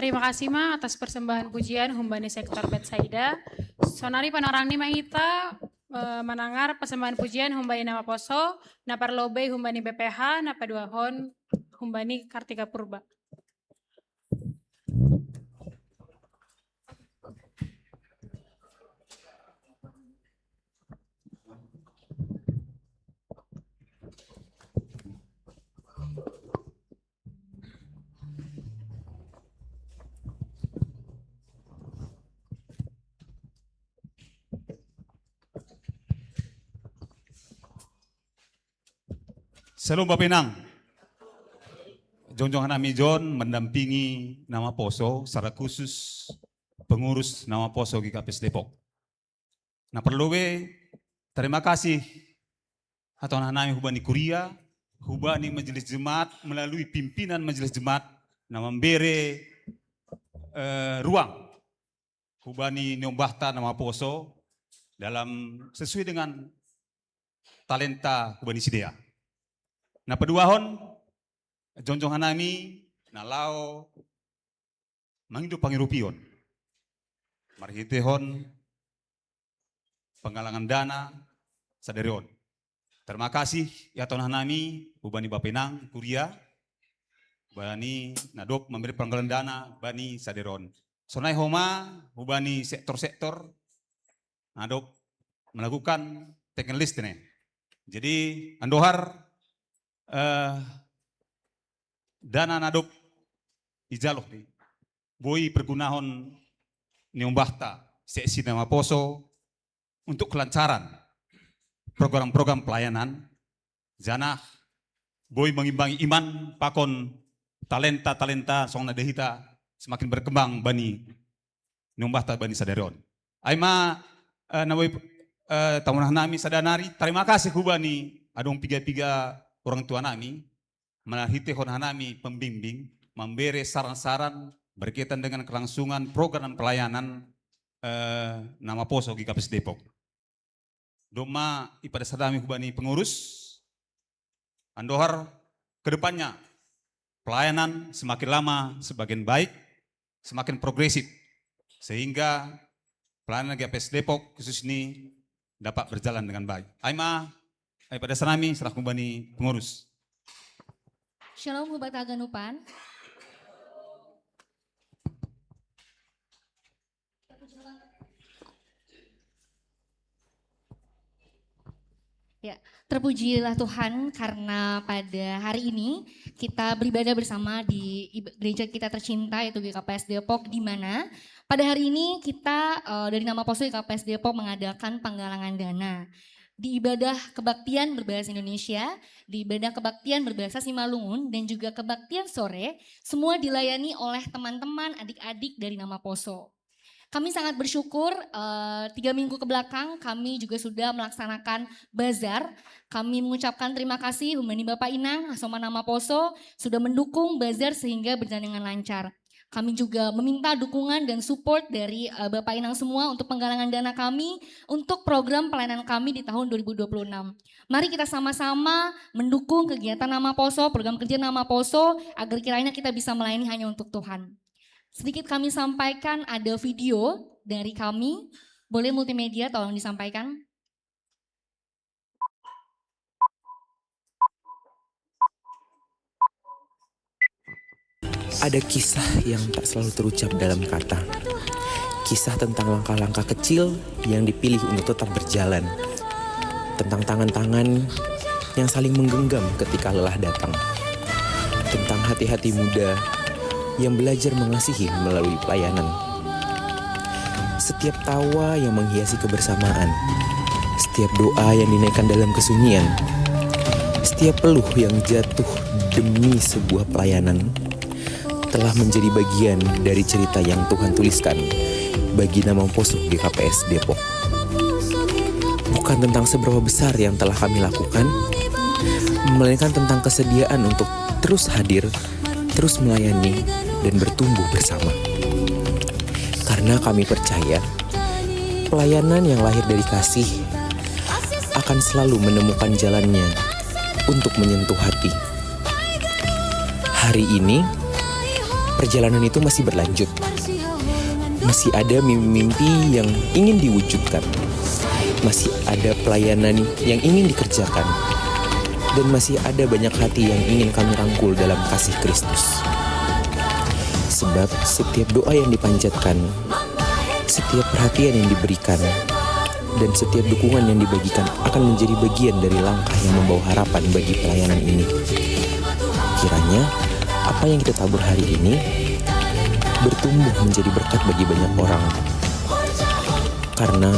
Terima kasih, Ma, atas persembahan pujian humbani sektor Betsaida. Sonari panorang ni, Ma, ita eh, manangar persembahan pujian humbani Nama Poso, na parlobei humbani B P H, na paduahon humbani Kartika Purba. Shalom Bapak Inang. Jongjong hanami John mendampingi Nama Poso, secara khusus pengurus Nama Poso G K P S Depok. Na parlobei, terima kasih hatohon hanami humbani kuria, humbani majelis jemaat, melalui pimpinan majelis jemaat, na mambere eh, ruang humbani niombahta Nama Poso dalam sesuai dengan talenta humbani sidea. Na paduahon, jongjong hanami na laho mangido pangirupion marhiteihon panggalangan dana sadari on. Terima kasih ya hatohon hanami humbani Bapak Inang kuria, humbani na dob mambere panggalangan dana bani sadari on. Sonai homa humbani sektor-sektor na dob melakukan taken list ne. Jadi andohar eh, dana na dob ijalo ni boi pergunahon niombahta seksi Nama Poso untuk kelancaran program-program pelayanan, janah boi mangimbangi iman pakon talenta-talenta songon na dihita semakin berkembang bani niombahta bani sadari on. Ai ma eh, na boi eh, tamuah nami sada nari, terima kasih humbani adong piga-piga orang tua nami, marhiteihon hanami pembimbing, mambere saran-saran berkaitan dengan kelangsungan program pelayanan eh, Nama Poso G K P S Depok. Domma ipadas hanami humbani pengurus, andohar ke depannya pelayanan semakin lama semakin baik, semakin progresif, sehingga pelayanan G K P S Depok khusus ini dapat berjalan dengan baik. Ai ma, ai padas hanami selaku humbani pengurus. Shalom humbara haganupan. Ya, terpujilah Tuhan karena pada hari ini kita beribadah bersama di ib- gereja kita tercinta yaitu G K P S Depok, di mana pada hari ini kita eh, dari Nama Poso G K P S Depok mengadakan penggalangan dana di ibadah kebaktian berbahasa Indonesia, di ibadah kebaktian berbahasa Simalungun, dan juga kebaktian sore, semua dilayani oleh teman-teman adik-adik dari Nama Poso. Kami sangat bersyukur, eh, tiga minggu ke belakang kami juga sudah melaksanakan bazar. Kami mengucapkan terima kasih humbani Bapak Inang, Hasoma Nama Poso, sudah mendukung bazar sehingga berjalan dengan lancar. Kami juga meminta dukungan dan support dari eh, Bapak Inang semua untuk penggalangan dana kami untuk program pelayanan kami di tahun dua ribu dua puluh enam. Mari kita sama-sama mendukung kegiatan Nama Poso, program kerja Nama Poso, agar kiranya kita bisa melayani hanya untuk Tuhan. Sedikit kami sampaikan, ada video dari kami. Boleh multimedia tolong disampaikan. Ada kisah yang tak selalu terucap dalam kata. Kisah tentang langkah-langkah kecil yang dipilih untuk tetap berjalan. Tentang tangan-tangan yang saling menggenggam ketika lelah datang. Tentang hati-hati muda yang belajar mengasihi melalui pelayanan. Setiap tawa yang menghiasi kebersamaan. Setiap doa yang dinaikkan dalam kesunyian. Setiap peluh yang jatuh demi sebuah pelayanan telah menjadi bagian dari cerita yang Tuhan tuliskan bagi Nama Poso G K P S Depok. Bukan tentang seberapa besar yang telah kami lakukan, melainkan tentang kesediaan untuk terus hadir, terus melayani, dan bertumbuh bersama. Karena kami percaya, pelayanan yang lahir dari kasih akan selalu menemukan jalannya untuk menyentuh hati. Hari ini, Perjalanan itu masih berlanjut. Masih ada mimpi-mimpi yang ingin diwujudkan. Masih ada pelayanan yang ingin dikerjakan. Dan masih ada banyak hati yang ingin kami rangkul dalam kasih Kristus. Sebab setiap doa yang dipanjatkan, setiap perhatian yang diberikan, dan setiap dukungan yang dibagikan akan menjadi bagian dari langkah yang membawa harapan bagi pelayanan ini. Kiranya apa yang kita tabur hari ini bertumbuh menjadi berkat bagi banyak orang. Karena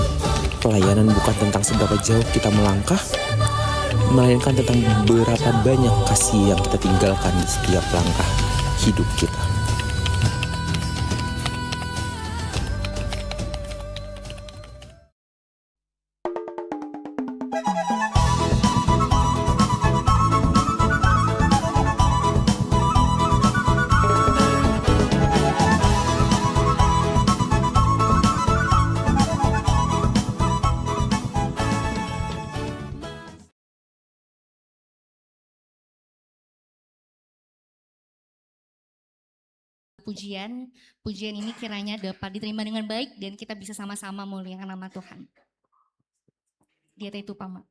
pelayanan bukan tentang seberapa jauh kita melangkah, melainkan tentang berapa banyak kasih yang kita tinggalkan di setiap langkah hidup kita. Pujian, pujian ini kiranya dapat diterima dengan baik dan kita bisa sama-sama memuliakan nama Tuhan. Dia itu, Pak.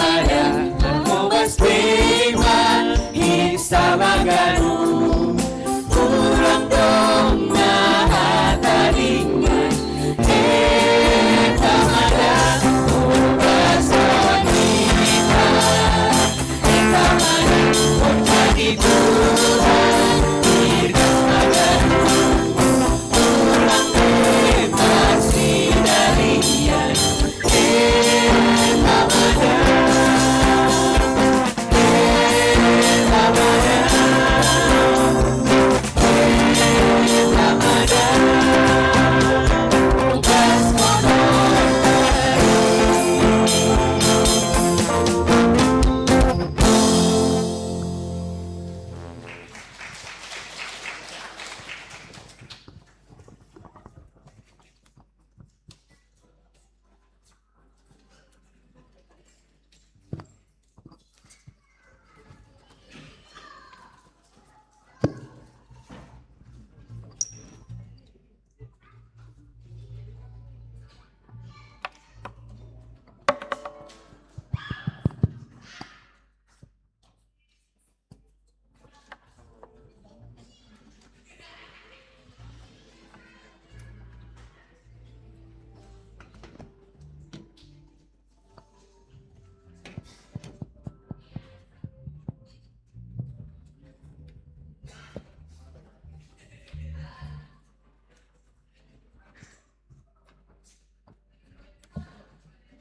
Ada, aku bas prima, hisa bagaru. Urang dong na hataringan, eh, kamada, ubas wanita. Eh, kamada, oh jadi Tuhan, irgas bagaru. Urang bebas di dalian.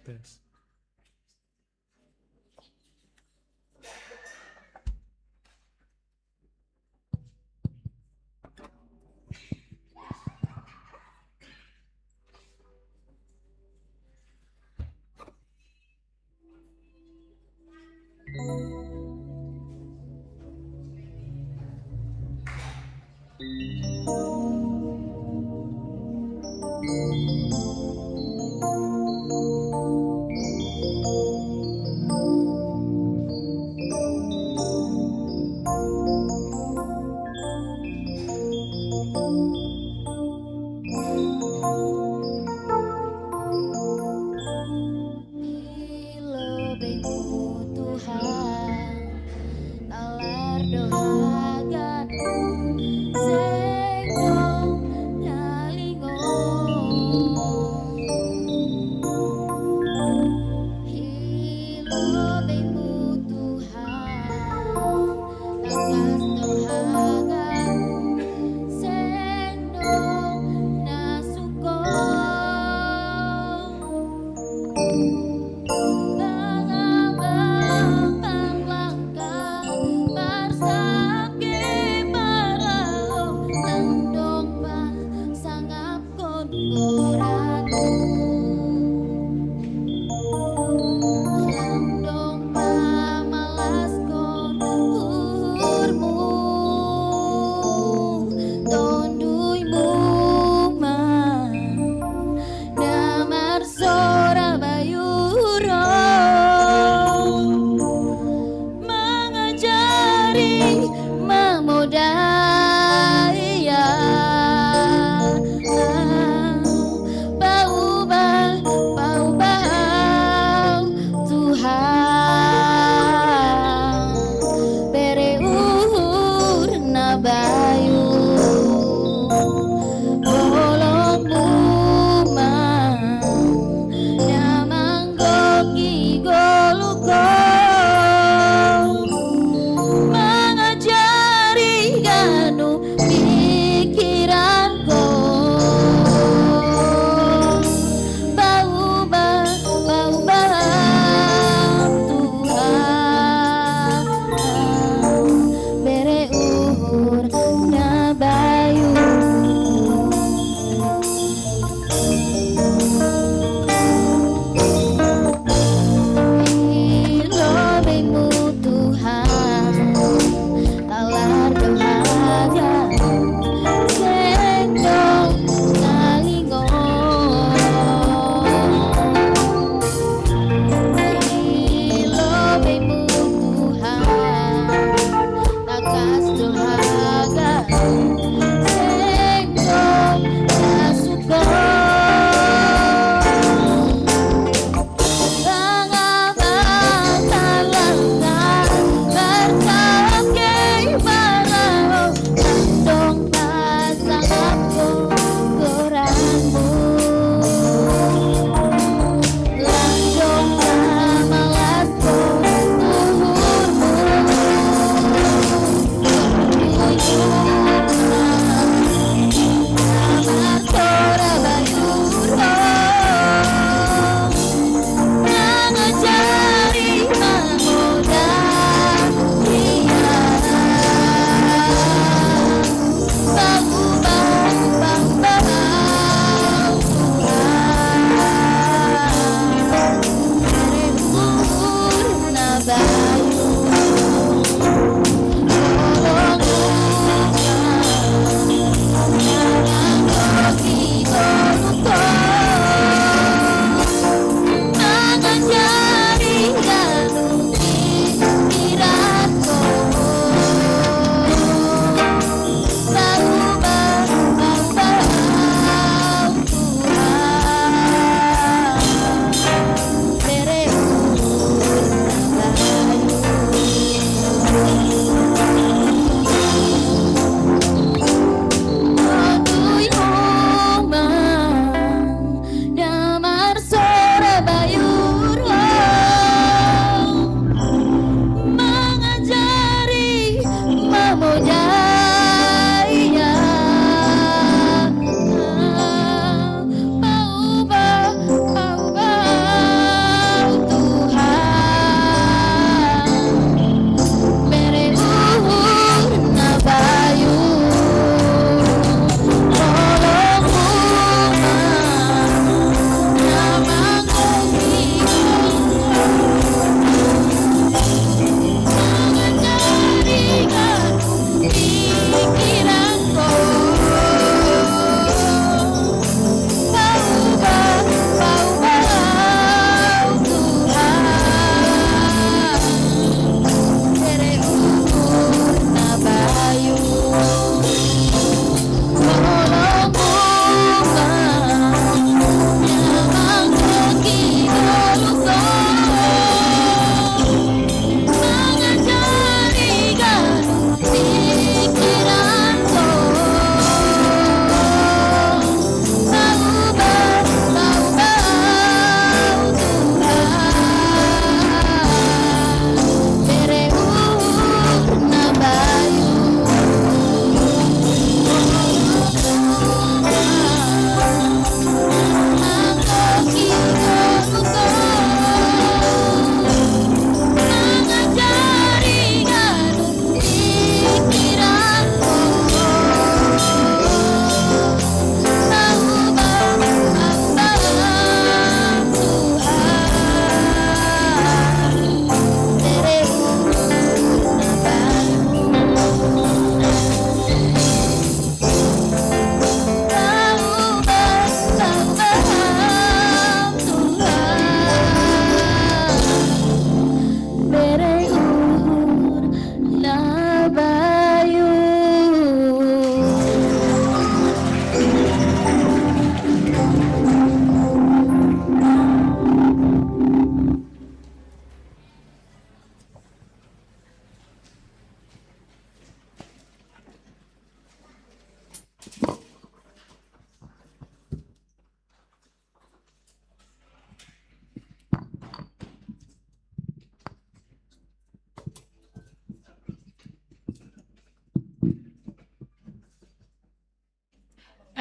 Tes. Ilobengku Tuhan, nalar dohagan seng dong nalingo. Ilobengku Tuhan, takas dohagan seng dong nasuko. Mangabang langkah, parsap ke parau, tandong pasangap kon goratu. Tandong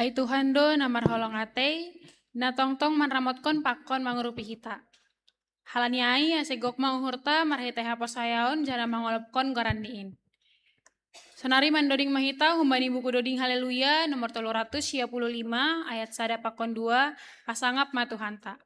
Ai Tuhan do na marholong atei, na tongtong manramotkon pakon mangurupi hita. Halani ai ase gok ma uhurta marhitei haposayaon jana mangolopkon goran ni in. Sonari mandoding ma hita humbani buku doding Haleluya nomor tolu ratus sia puluh lima ayat sada pakon dua, pasangap ma Tuhanta.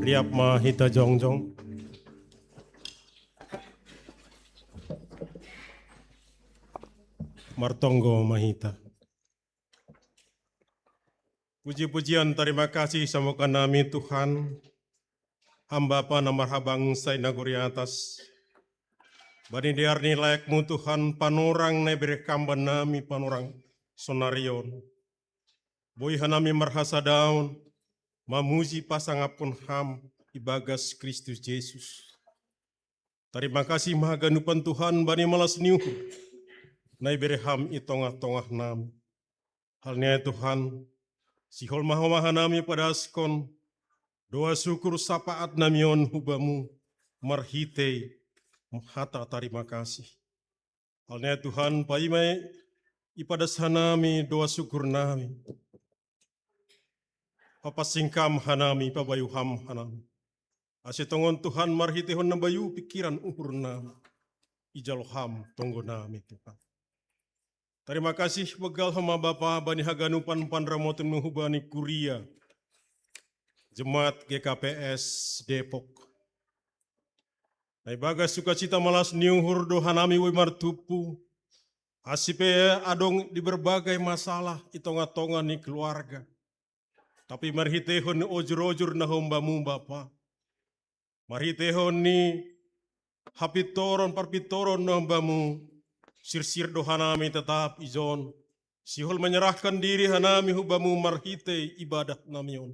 Riap ma hita jongjong. Martonggo ma hita. Puji-pujian, tarima kasih samokan nami Tuhan, Ham Bapa na marhabangsa i nagori atas. Bani dear ni laekmu Tuhan, panorang na iberehon Ham bannami panorang sonari on. Boi hanami marhasadaon, mamuji pasangapkon Ham ibagas Kristus Jesus. Tarima kasih ma haganupan Tuhan bani malas ni uhur na ibere Ham i tongah-tongah nami. Halani ai Tuhan, sihol ma Ho ma hanami padashon doa syukur sapaat nami on hu Bamu marhitei hata tarima kasih. Halani ai Tuhan, paima ipadas hanami doa syukur nami, papansing Ham hanami, pabayu Ham hanami. Ase tongon Tuhan marhiteihon na bayu pingkiran uhur nami, ijalo Ham tonggo nami Tuhan. Tarima kasih banggal Ho ma Bapa bani haganupan panramotenMu hubani kuria Jemaat G K P S Depok. Na ibagas sukacita malas ni uhur do hanami boi martumpu, ase pe adong di berbagai masalah i tongah-tongah ni keluarga. Tapi marhiteihon ni ojur-ojur na hombamu Bapa, marhiteihon ni hapintoron parpintoron na hombamu, sirsir do hanami tetap ijon, sihol menyerahkan diri hanami hu Bamu marhitei ibadah nami on.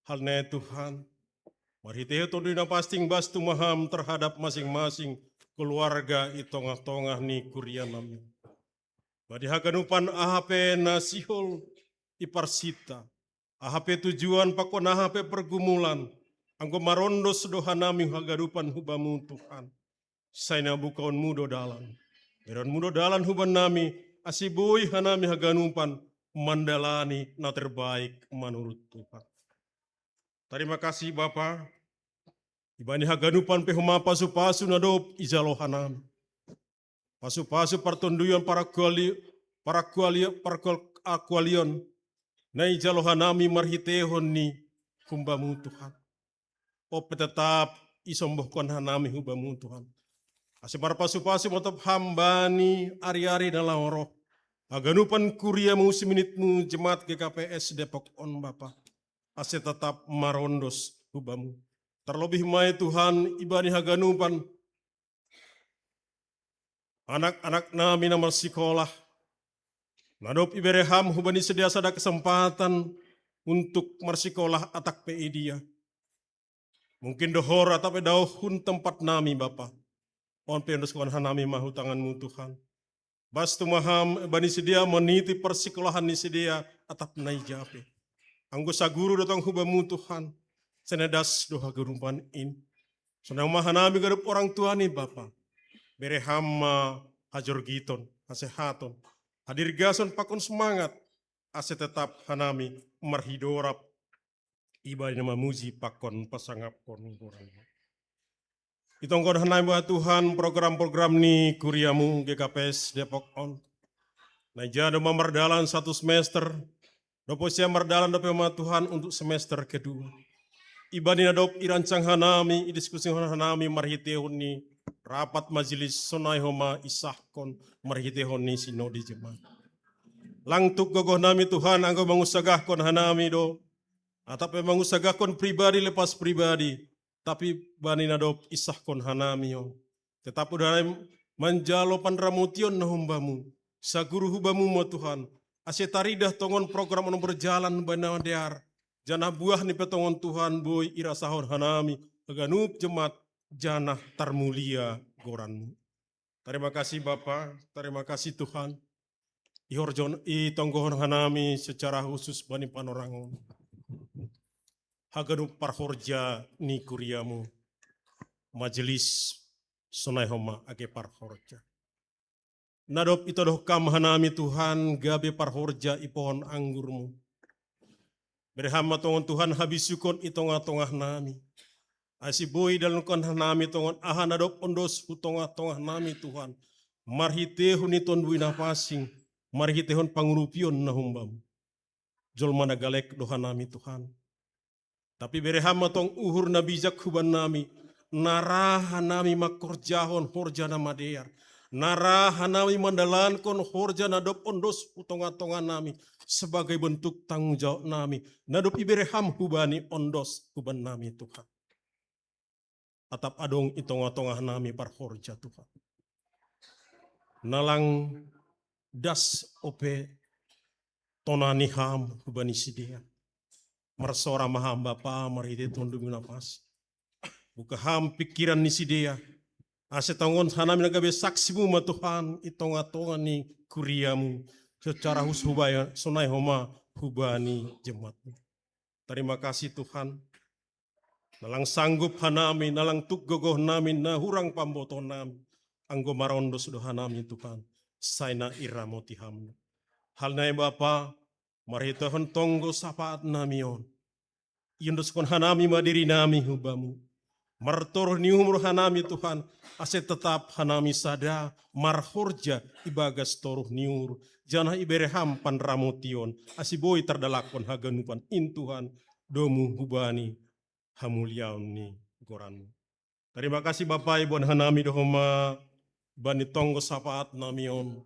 Halani ai Tuhan, marhitei Tonduy Napansing bastu ma Ham terhadap masing-masing keluarga i tongah-tongah ni kuria nami on. Bani haganupan aha pe na sihol iparsinta, aha pe tujuan pakon aha pe pergumulan, anggo marondos do hanami haganupan hu Bamu Tuhan, sai na bukaonMu do dalan. BereonMu do dalan hubannami, ase boi hanami haganupan mandalani na terbaik manurut Tuhan. Tarima kasih Bapa, ibani haganupan pe Ho ma pasu-pasu na dob ijalo hanami. Pasu-pasu partonduyon, parakuali-, parakuali-, parakualion na ijalo hanami marhiteihon ni humbaMu Tuhan. On pe tetap isombuhkon hanami hu Bamu Tuhan, ase marpasu-pasu ma totap Ham bani ari-ari na laho roh, haganupan kuria-Mu, siminitMu Jemaat G K P S Depok on Bapa, ase tetap marondos hu Bamu. Terlebih ma i Tuhan ibani haganupan anak-anak nami na marsikolah, na dob ibere Ham hubani sidea sada kesempatan untuk marsikolah atap pe i dia. Mungkin dohor atap pe daoh hun tempat nami Bapa. On pe ondoskon hanami ma hu tanganmu Tuhan. Bas tumaham bani sidea meniti persekolahan ni sidea atap nai jape. Anggo saguru datang hu bamu Tuhan. Senedas do haganupan in. Sonai ma hanami ganup orang tua ni Bapa. Bere ham ma hajorgiton, hasehaton. Hadirgason pakon semangat. Ase tetap hanami marhidorap ibana mamuji pakon pasangapkon goran. Itongkon hanami ba Tuhan program-program ni kuriamu G K P S Depok on. Naija do ma mardalan satu semester, dope sia mardalan dope ma Tuhan untuk semester kedua. Ibana na dob irancang hanami, idiskusi hanami marhitehon ni rapat majelis sonai homa isahkon marhitehon ni sinode jemaat. Langtuk gogoh nami Tuhan anggo mangusagahkon hanami do. Atap pe mangusagahkon pribadi lepas pribadi, tapi bani na dob isahkon hanami on. Tetap do hanami manjalo panramotion na hom bamu. Saguru hu bamu ma Tuhan. Ase taridah tongon program on berjalan bana dear. Janah buah ni pe tongon Tuhan boi irasahon hanami. Haganup jemaat janah tarmulia goranmu. Terima kasih Bapa, terima kasih Tuhan. Ihorjon itonggohon hanami secara khusus bani panorangon. Haganup parhorja ni kuriamu. Majelis sonai homa age parhorja. Na dob itodoh kam hanami Tuhan gabe parhorja i pohon anggurmu. Bere ham ma tongon Tuhan habisukon i tongah-tongah nami. Ase boi dalankon hanami tongon aha na dob ondos hu tongah-tongah nami Tuhan. Marhitehon ni Tonduy Napansing, marhitehon pangurupion na hom bamu. Jolma na galek do hanami Tuhan. Tapi bere ham ma tong uhur na bijak huban nami, na ra hanami mangkorjahon horja na madear, na ra hanami mandalankon horja na dob ondos hu tongah-tongah nami sebagai bentuk tanggung jawab nami, na dob ibere ham hubani ondos huban nami Tuhan. Atap adong i tongah-tongah nami parhorja Tuhan. Na lang das ope tona ni ham hubani sidea. Marsora ma ham Bapa marhite Tonduy Napansing. Buka ham pikiran ni sidea. Ase tongon hanami na gabe saksimu ma Tuhan i tongah-tongah ni kuriamu. Secara khusus hubaya sonai homa hubani jemaatmu. Terima kasih Tuhan. Na lang sanggup hanami, na lang tuk gogoh nami, na hurang pambotoh nami. Anggo marondos do hanami Tuhan. Sai na iramoti ham. Hal nai Bapa, marhitehon tonggo sapaat nami on. Iondoskon hanami ma diri nami hu bamu. Martoruh ni uhum roh hanami Tuhan, ase tetap hanami sada marhorja ibagas toruh ni uhur, janah ibere ham panramotion, ase boi tardalankon haganupan in Tuhan, domu hubani hamuliaon ni goranmu. Terima kasih Bapa iboan hanami do homa bani tonggo sapaat nami on.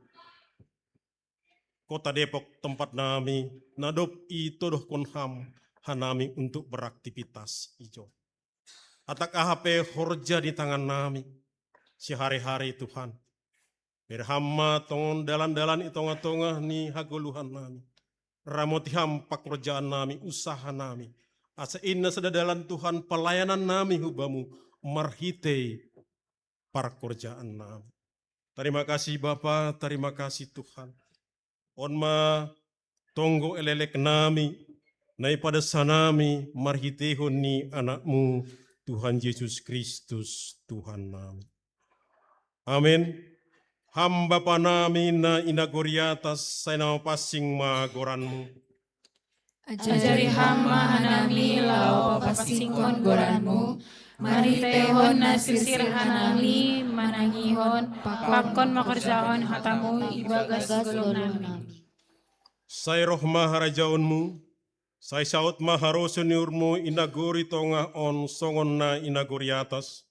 Kota Depok tempat nami, na dob itodohkon ham hanami untuk beraktivitas ijo. Atap aha pe horja di tangan nami, sehari-hari Tuhan. Bere ham ma tongon dalan-dalan i tongah-tongah ni hagoluhan nami. Ramoti ham pakorjaan nami, usaha nami. Asa inna sada dalan Tuhan pelayanan nami hu bamu marhitei parkorjaan nami. Terima kasih Bapa, terima kasih Tuhan. On ma tonggo elelek nami, na ipadas hanami marhitehon ni Anakmu, Tuhan Yesus Kristus, Tuhan nami. Amin. Ham Bapa nami na i nagori atas, sai na mapansing ma goranmu. Ajari ham ma hanami laho papansingkon goranmu, marhitehon na sirsir hanami manangihon pakon makorjahon hatamu ibagas goluh nami. Sai roh ma harajaonmu, sai saut ma harosuh ni uhurmu i nagori tongah on songon na i nagori atas.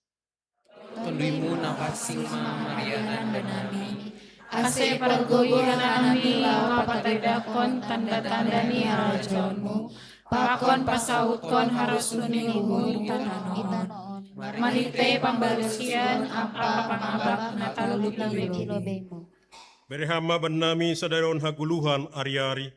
Tonduymu na pansing ma marianan bannami, ase pargogohi hanami laho patandahon tanda-tanda ni harajaonmu, pakon pasautkon harosuh ni uhurmu tanoh on, marhitei pambalusion ampa pangabak na tarlumobi lobeimu. Bere ham ma bannami sadari on hagoluhan ari-ari.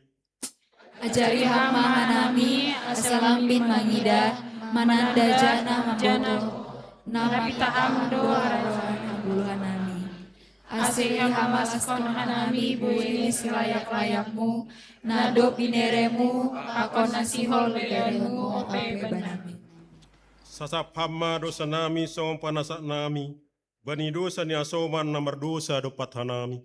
Ajari ham ma hanami asa lambin mangidah, mananda janah mambotoh, na pitah ham do harajaon. Puluh hanami. Ase ihamalas kon hanami buini silayak-layakmu, nadop bineremu, pakon nasihol bineremu ope banami. Sasap hama dosa nami songon panasak nami, bani dosa ni asoman na mardosa dompat hanami.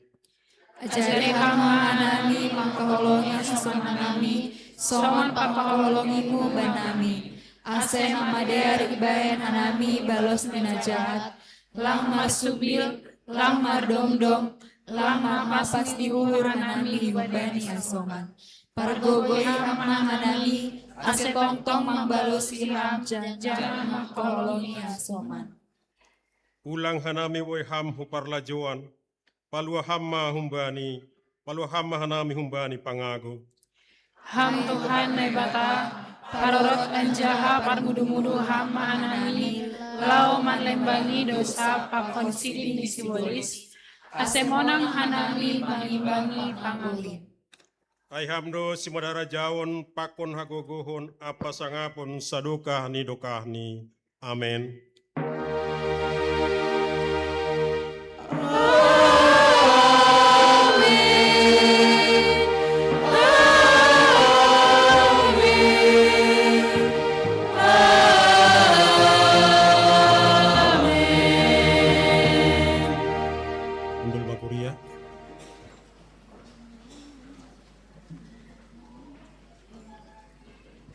Ajari hama hanami mangkaholongi asoman nami, songon pangkaholongimu banami. Ase na madear ibaen hanami balos ni na jahat, lang marsubil, lang mardomdom, lang mampas di uhur hanami humbani asoman. Pargogoi hama hanami, ase tongtong mambalosi ham janjang mangkaholongi asoman. Ulang hanami boi ham huparlajoan, palua ham ma humbani, palua ham ma hanami humbani pangago. Ham Tuhan Naibata, parorot anjaha parmudu-mudu ham ma hanami, lao manlembangi dosa pakon sidi ni sibolis, ase monang hanami mangimbangi pangoli. Ai ham do simadara jaon pakon hagogohon ampa sangapon sadokah ni dokahni. Amen.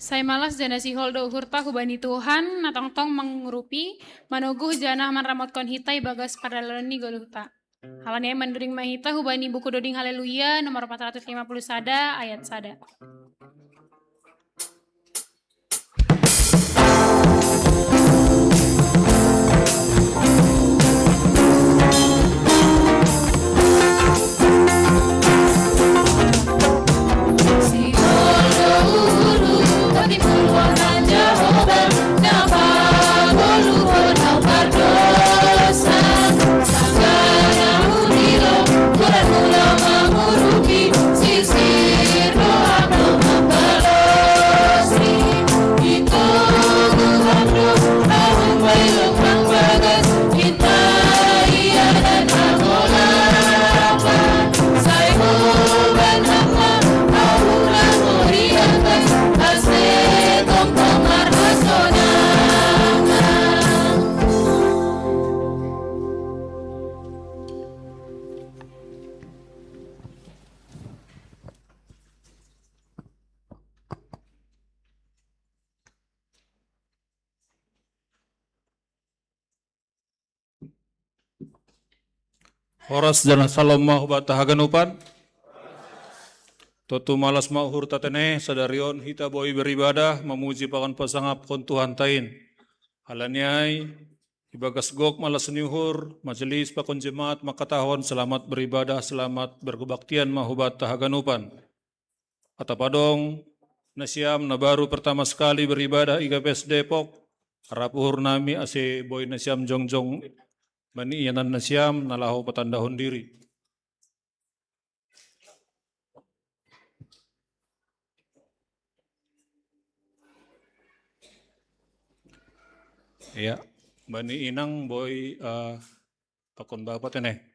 Sai malas jana sihol do uhurta hubani Tuhan na tongtong mangurupi, manoguh jana manramotkon hita ibagas pardalanan ni goluhta. Halani ai manduring ma hita hubani buku doding Haleluya nomor empat ratus lima puluh sada ayat sada. Horas jala salom ma hubanta haganupan. Tontu malas ma uhurta tene, sadari on hita boi beribadah mamuji pakon pasangapkon Tuhanta in. Halani ai, ibagas gok malas ni uhur, majelis pakon jemaat mangkatahon selamat beribadah, selamat berkebaktian ma hubanta haganupan. Atap adong nasiam na baru pertama sekali beribadah i G P S Depok, rap uhur nami ase boi nasiam jongjong bani ianan nasiam na laho patandahon diri. Ya, bani inang boi uh, pakon bapa tene.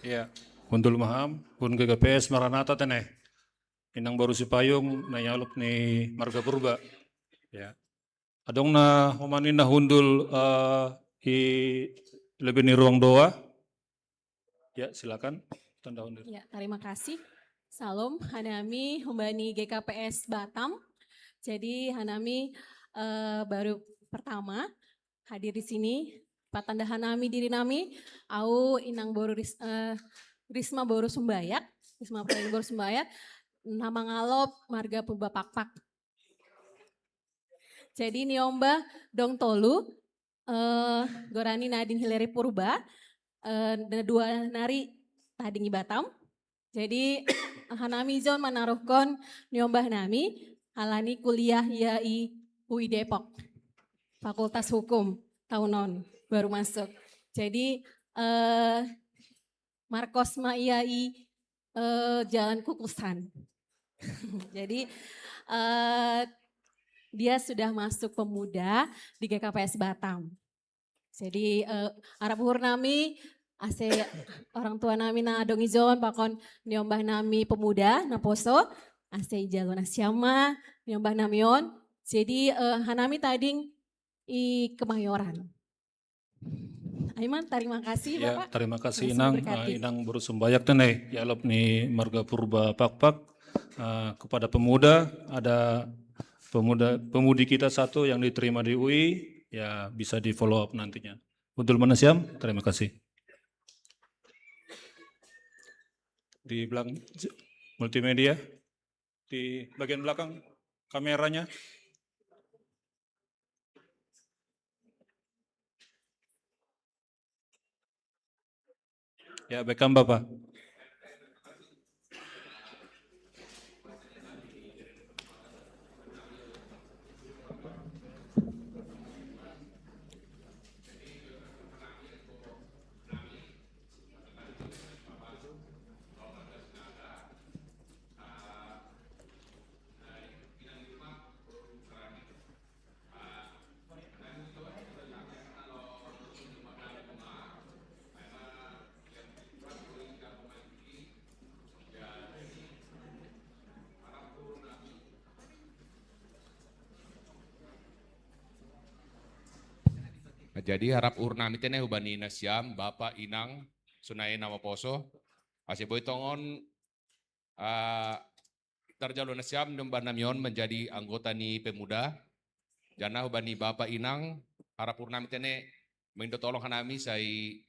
Ya, hundul maham, hun G K P S Maranatha tene. Inang baru si payung na ialop ni marga Purba. Ya. Adong na homani na hundul uh, i lebih ni ruang doa. Ya, silakan. Tanda hundul. Ya, terima kasih. Salam, hanami humbani G K P S Batam. Jadi hanami eh, baru pertama hadir di sini. Patanda hanami diri nami, au inang boru Ris, eh, Risma boru Sumbayak, Risma Pradini boru Sumbayak, nama ngalop marga Purba Pakpak. Jadi niombah dong tolu, eh, gorani Nadine Hillary Purba, eh, dua nari tading i Batam. Jadi hanami John manaruhkon niombah nami, alani kuliah ia i U I Depok, Fakultas Hukum, tahunon baru masuk. Jadi eh, Markos ma ia i eh, jalan kukusan. Jadi eh, dia sudah masuk pemuda di G K P S Batam. Jadi eh, arap uhur nami, ase orang tua nami na dong i John pakon niombah nami pemuda na poso, ase i jalo na siam ma niombah nami on. Jadi eh, hanami tading i Kemayoran. Aiman, terima kasih ya, Bapak. Terima kasih Inang, uh, Inang boru Sumbayak tenai, yalop ni marga Purba Pakpak. Uh, kepada pemuda, ada pemuda pemudi kita satu yang diterima di U I, ya bisa di follow up nantinya. Untuk mana siam, terima kasih. Di belakang multimedia, di bagian belakang kameranya. Ya, welcome Bapak. Jadi harap urnami tene hubani nasiam, bapa, inang, sunae nama poso, ase boi tongon uh, tarjalo nasiam niombah nami on menjadi anggota ni pemuda. Jana hubani bapa, inang, harap urnami tene mindo tolong hanami sai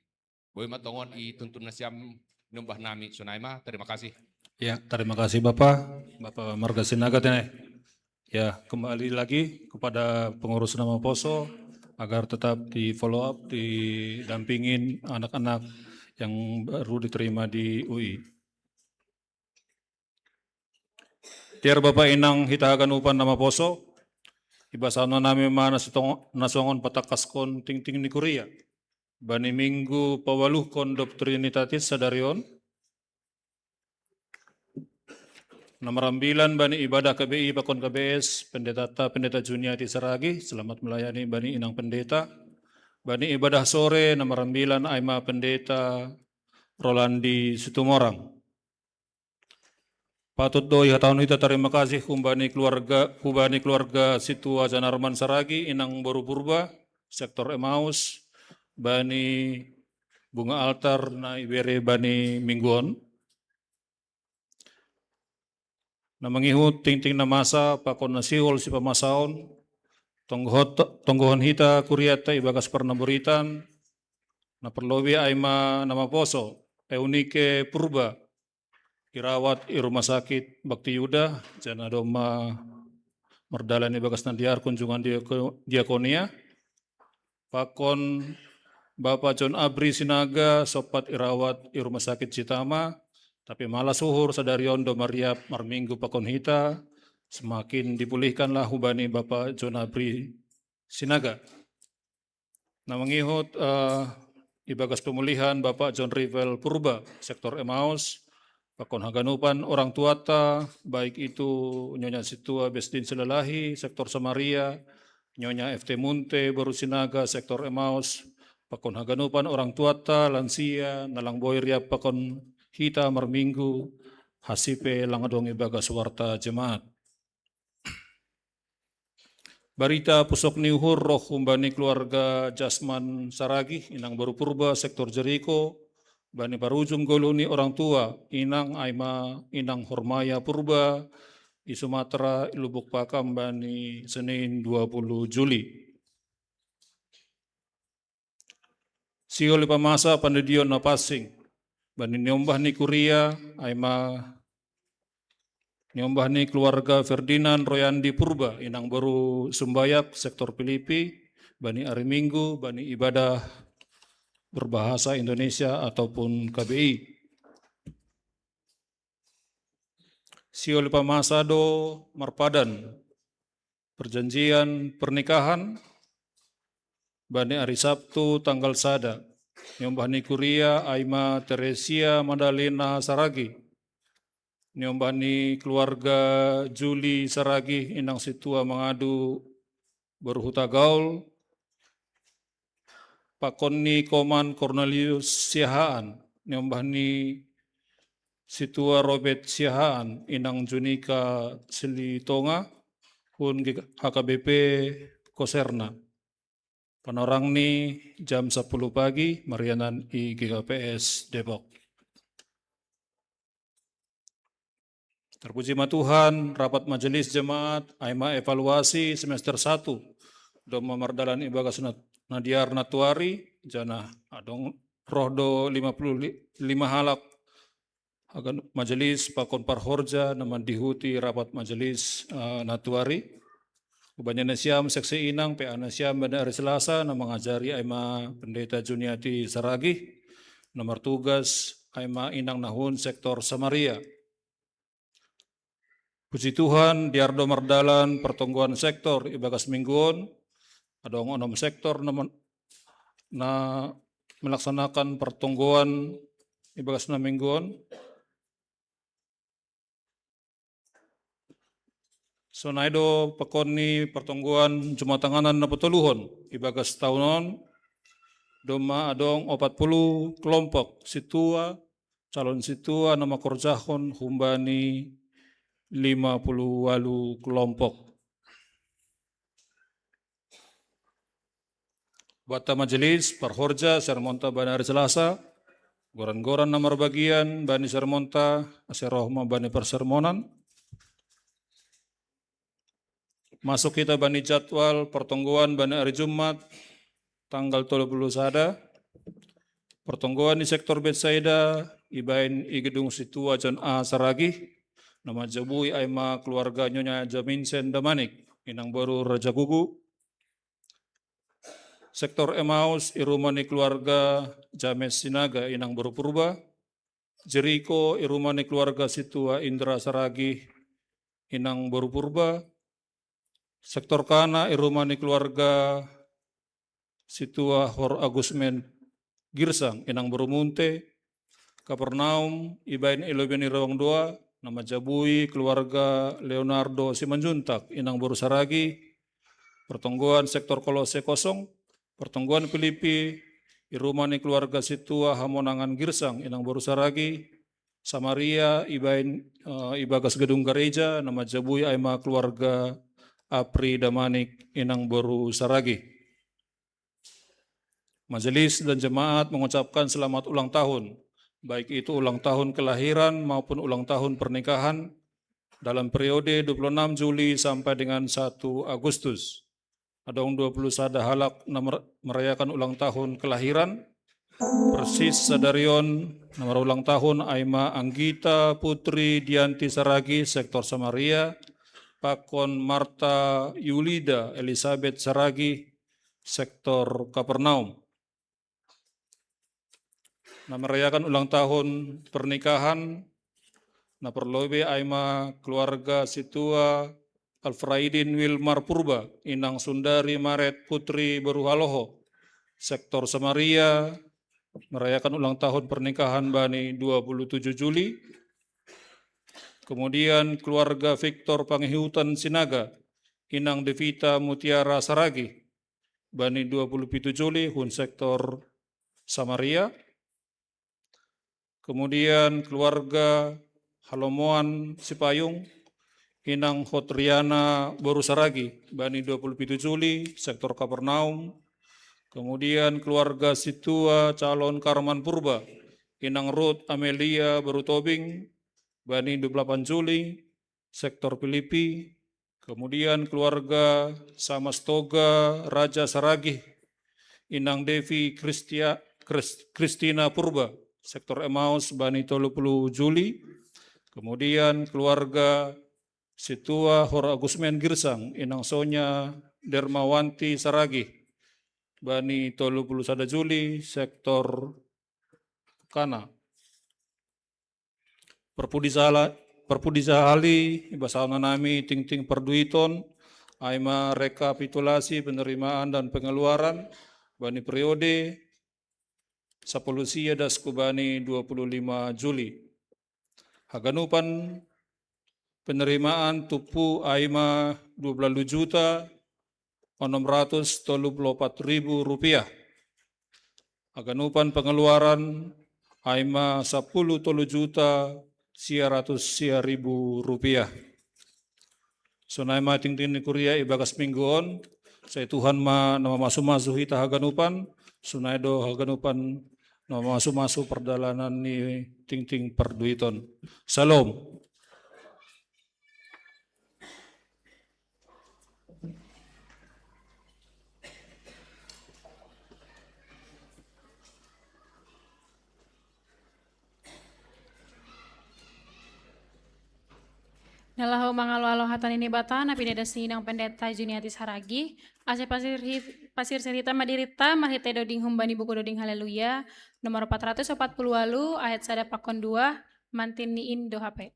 boi ma tongon i tuntun nasiam niombah nami. Sunae ma, terima kasih. Ya, terima kasih Bapak, Bapak Marga Sinaga tene. Ya, kembali lagi kepada pengurus nama poso agar tetap di follow up, didampingin anak-anak yang baru diterima di U I. Tiar bapa inang hita haganupan nama poso, ibasanon nami ma nasongon patakaskon tingting ni kuria bani minggu pawaluhkon dob Trinitatis sadari on, na marambilan bani ibadah K B I pakon K B S, pendetata Pendeta Juniati Saragi, selamat melayani bani inang pendeta. Bani ibadah sore na marambilan ai ma Pendeta Rolandi Situmorang. Patut do ihatahon hita tarima kasih humbani keluarga, humbani keluarga Situa Janarman Saragi, inang boru Purba, sektor Emaus, bani bunga altar na ibere bani minggu on. Na mangihut tingting na masa pakon na sihol sipamasaon, tonggohon hita kuriata ibagas parnaboritan, na parlobi ai ma na maposo, Eunike Purba, irawat i rumah sakit Bakti Yuda, jana domma mardalan ibagas na dear kunjungan diakonia, pakon Bapak John Abri Sinaga sompat irawat i rumah sakit Citama, tapi malas uhur sadari on do mariap marminggu pakon hita, semakin dipulihkanlah hubani Bapak John Abri Sinaga. Na mangihut uh, ibagas pemulihan Bapak John Rivel Purba, sektor Emaus, pakon haganupan orang tuata, baik itu Nyonya Situa Besdin Silalahi, sektor Samaria, Nyonya F T Munte, boru Sinaga, sektor Emaus, pakon haganupan orang tuata, lansia, na lang boi riap pakon hita marminggu, hasipe lang adong ibagas warta jemaat. Barita pusok ni uhur roh humbani keluarga Jasman Saragih, inang boru Purba, sektor Jeriko, bani parujung golu ni orang tua, inang ai ma inang Hormaya Purba, i Sumatera, i Lubuk Pakam, bani Senin dua puluh Juli. Sihol i pamasa pandidion na pansing, bani niombah ni kuria, ai ma niombah ni keluarga Ferdinand Royandi Purba, inang boru Sumbayak, sektor Pilipi, bani ari Minggu, bani ibadah berbahasa Indonesia ataupun K B I. Sihol i pamasa do marpadan perjanjian pernikahan, bani ari Sabtu tanggal sada. Niombah ni kuria, ai ma Teresia Madalena Saragi. Niombah ni keluarga Juli Saragi, inang sintua Mangadu boru Hutagaol, pakon ni Koman Cornelius Siahaan, niombah ni sintua Robert Siahaan, inang Junika Silitonga, hun G-, H K B P Koserna. Panorang ni jam sepuluh pagi, marianan i G K P S Depok. Terpuji ma Tuhan, rapat majelis jemaat, ai ma evaluasi semester satu, domma mardalan ibagas nat-, na diar na tuari, janah adong roh do lima puluh lima halak, hagan majelis pakon parhorja na mandihuti rapat majelis, eh, na tuari. Hubani nasiam seksi inang, P A nasiam bani ari Selasa, na mangajari ai ma Pendeta Juniati Saragih, na martugas ai ma inang na hun sektor Samaria. Puji Tuhan, diar do mardalan pertonggoan sektor ibagas minggu on, adong onom sektor na men-, na melaksanakan pertonggoan ibagas na minggu on. Sonai do pakon ni pertonggoan Jumatanganan na patoluhon ibagas taon on, domma adong opat puluh kelompok sintua, calon sintua na mangkorjahon humbani lima puluh ualu kelompok. Banta majelis parhorja, sermonta bani ari Selasa, goran-goran na marbagian bani sermonta, ase roh ma bani parsermonan. Masuk hita bani jadwal pertonggoan bani ari Jumat, tanggal tolu puluh sada. Pertonggoan di sektor Betsaida, ibaen i gedung sintua John A Saragih, na manjabui ai ma keluarga Nyonya Jaminsen Damanik, inang boru Raja Gugu. Sektor Emaus, i rumah ni keluarga James Sinaga, inang boru Purba. Jeriko, i rumah ni keluarga sintua Indra Saragih, inang boru Purba. Sektor Kana, i rumah ni keluarga sintua Hor Agusmen Girsang, inang boru Munte. Kapernaum, ibaen i lobei ni Ruang Dua, na manjabui keluarga Leonardo Simanjuntak, inang boru Saragih. Pertonggoan sektor Kolose kosong, pertonggoan Pilipi, i rumah ni keluarga sintua Hamonangan Girsang, inang boru Saragih. Samaria, ibaen, eh, ibagas gedung gareja, na manjabui ai ma keluarga Apri Damanik, inang boru Saragih. Majelis dan jemaat mengucapkan selamat ulang tahun, baik itu ulang tahun kelahiran maupun ulang tahun pernikahan, dalam periode dua puluh enam Juli sampai dengan satu Agustus. Adong dua puluh sada halak na mer-, merayakan ulang tahun kelahiran. Persis sadari on na marulang tahun ai ma Anggita Putri Dianti Saragih, sektor Samaria, pakon Marta Yulida Elizabeth Saragih, sektor Kapernaum. Na merayakan ulang tahun pernikahan, na parlobei ai ma keluarga sintua Alfraidin Wilmar Purba, inang Sundari Maret Putri boru Haloho, sektor Samaria, merayakan ulang tahun pernikahan bani dua puluh tujuh Juli. Kemudian keluarga Victor Pangihutan Sinaga, inang Devita Mutiara Saragih, bani dua puluh pitu Juli, hun sektor Samaria. Kemudian keluarga Halomoan Sipayung, inang Hotriana boru Saragih, bani dua puluh pitu Juli, sektor Kapernaum. Kemudian keluarga sintua calon Karman Purba, Inang Ruth Amelia Barutobing, bani dua puluh delapan Juli, sektor Pilipi, kemudian keluarga Samastoga Raja Saragih, Inang Devi Kristia, Kris- Kristina Purba, sektor Emmaus, bani tolu puluh Juli, kemudian keluarga Situa Hor Agusmen Girsang, Inang Sonya Dermawanti Saragih, bani tolu puluh sada Juli, sektor Kana. Perpudi sala- perpudi sahali, ibasaon nami tingting parduiton, ai ma rekapitulasi penerimaan dan pengeluaran bani periode sapuluh sia das ku bani dua puluh lima Juli. Haganupan penerimaan tupu ai ma dua puluh juta enam ratus tolu puluh empat ribu rupiah. Haganupan pengeluaran ai ma sapuluh tolu juta sia ratus sia ribu rupiah. Sonai ma tingting ni kuria ibagas minggu on, sai Tuhan ma na mamasu-masu hita haganupan, sonai do haganupan na mamasu-masu pardalanan ni tingting parduiton. Salom. Na laho mangalo-alo hata ni Naibata na pinadasi nang Pendeta Juniatis Haragi, ase pasirhi- pasirsir hita ma dirita marhite doding humbani buku doding Haleluya, nomor empat ratus empat puluh walu, ayat sada pakon dua, mantin ni in do hape.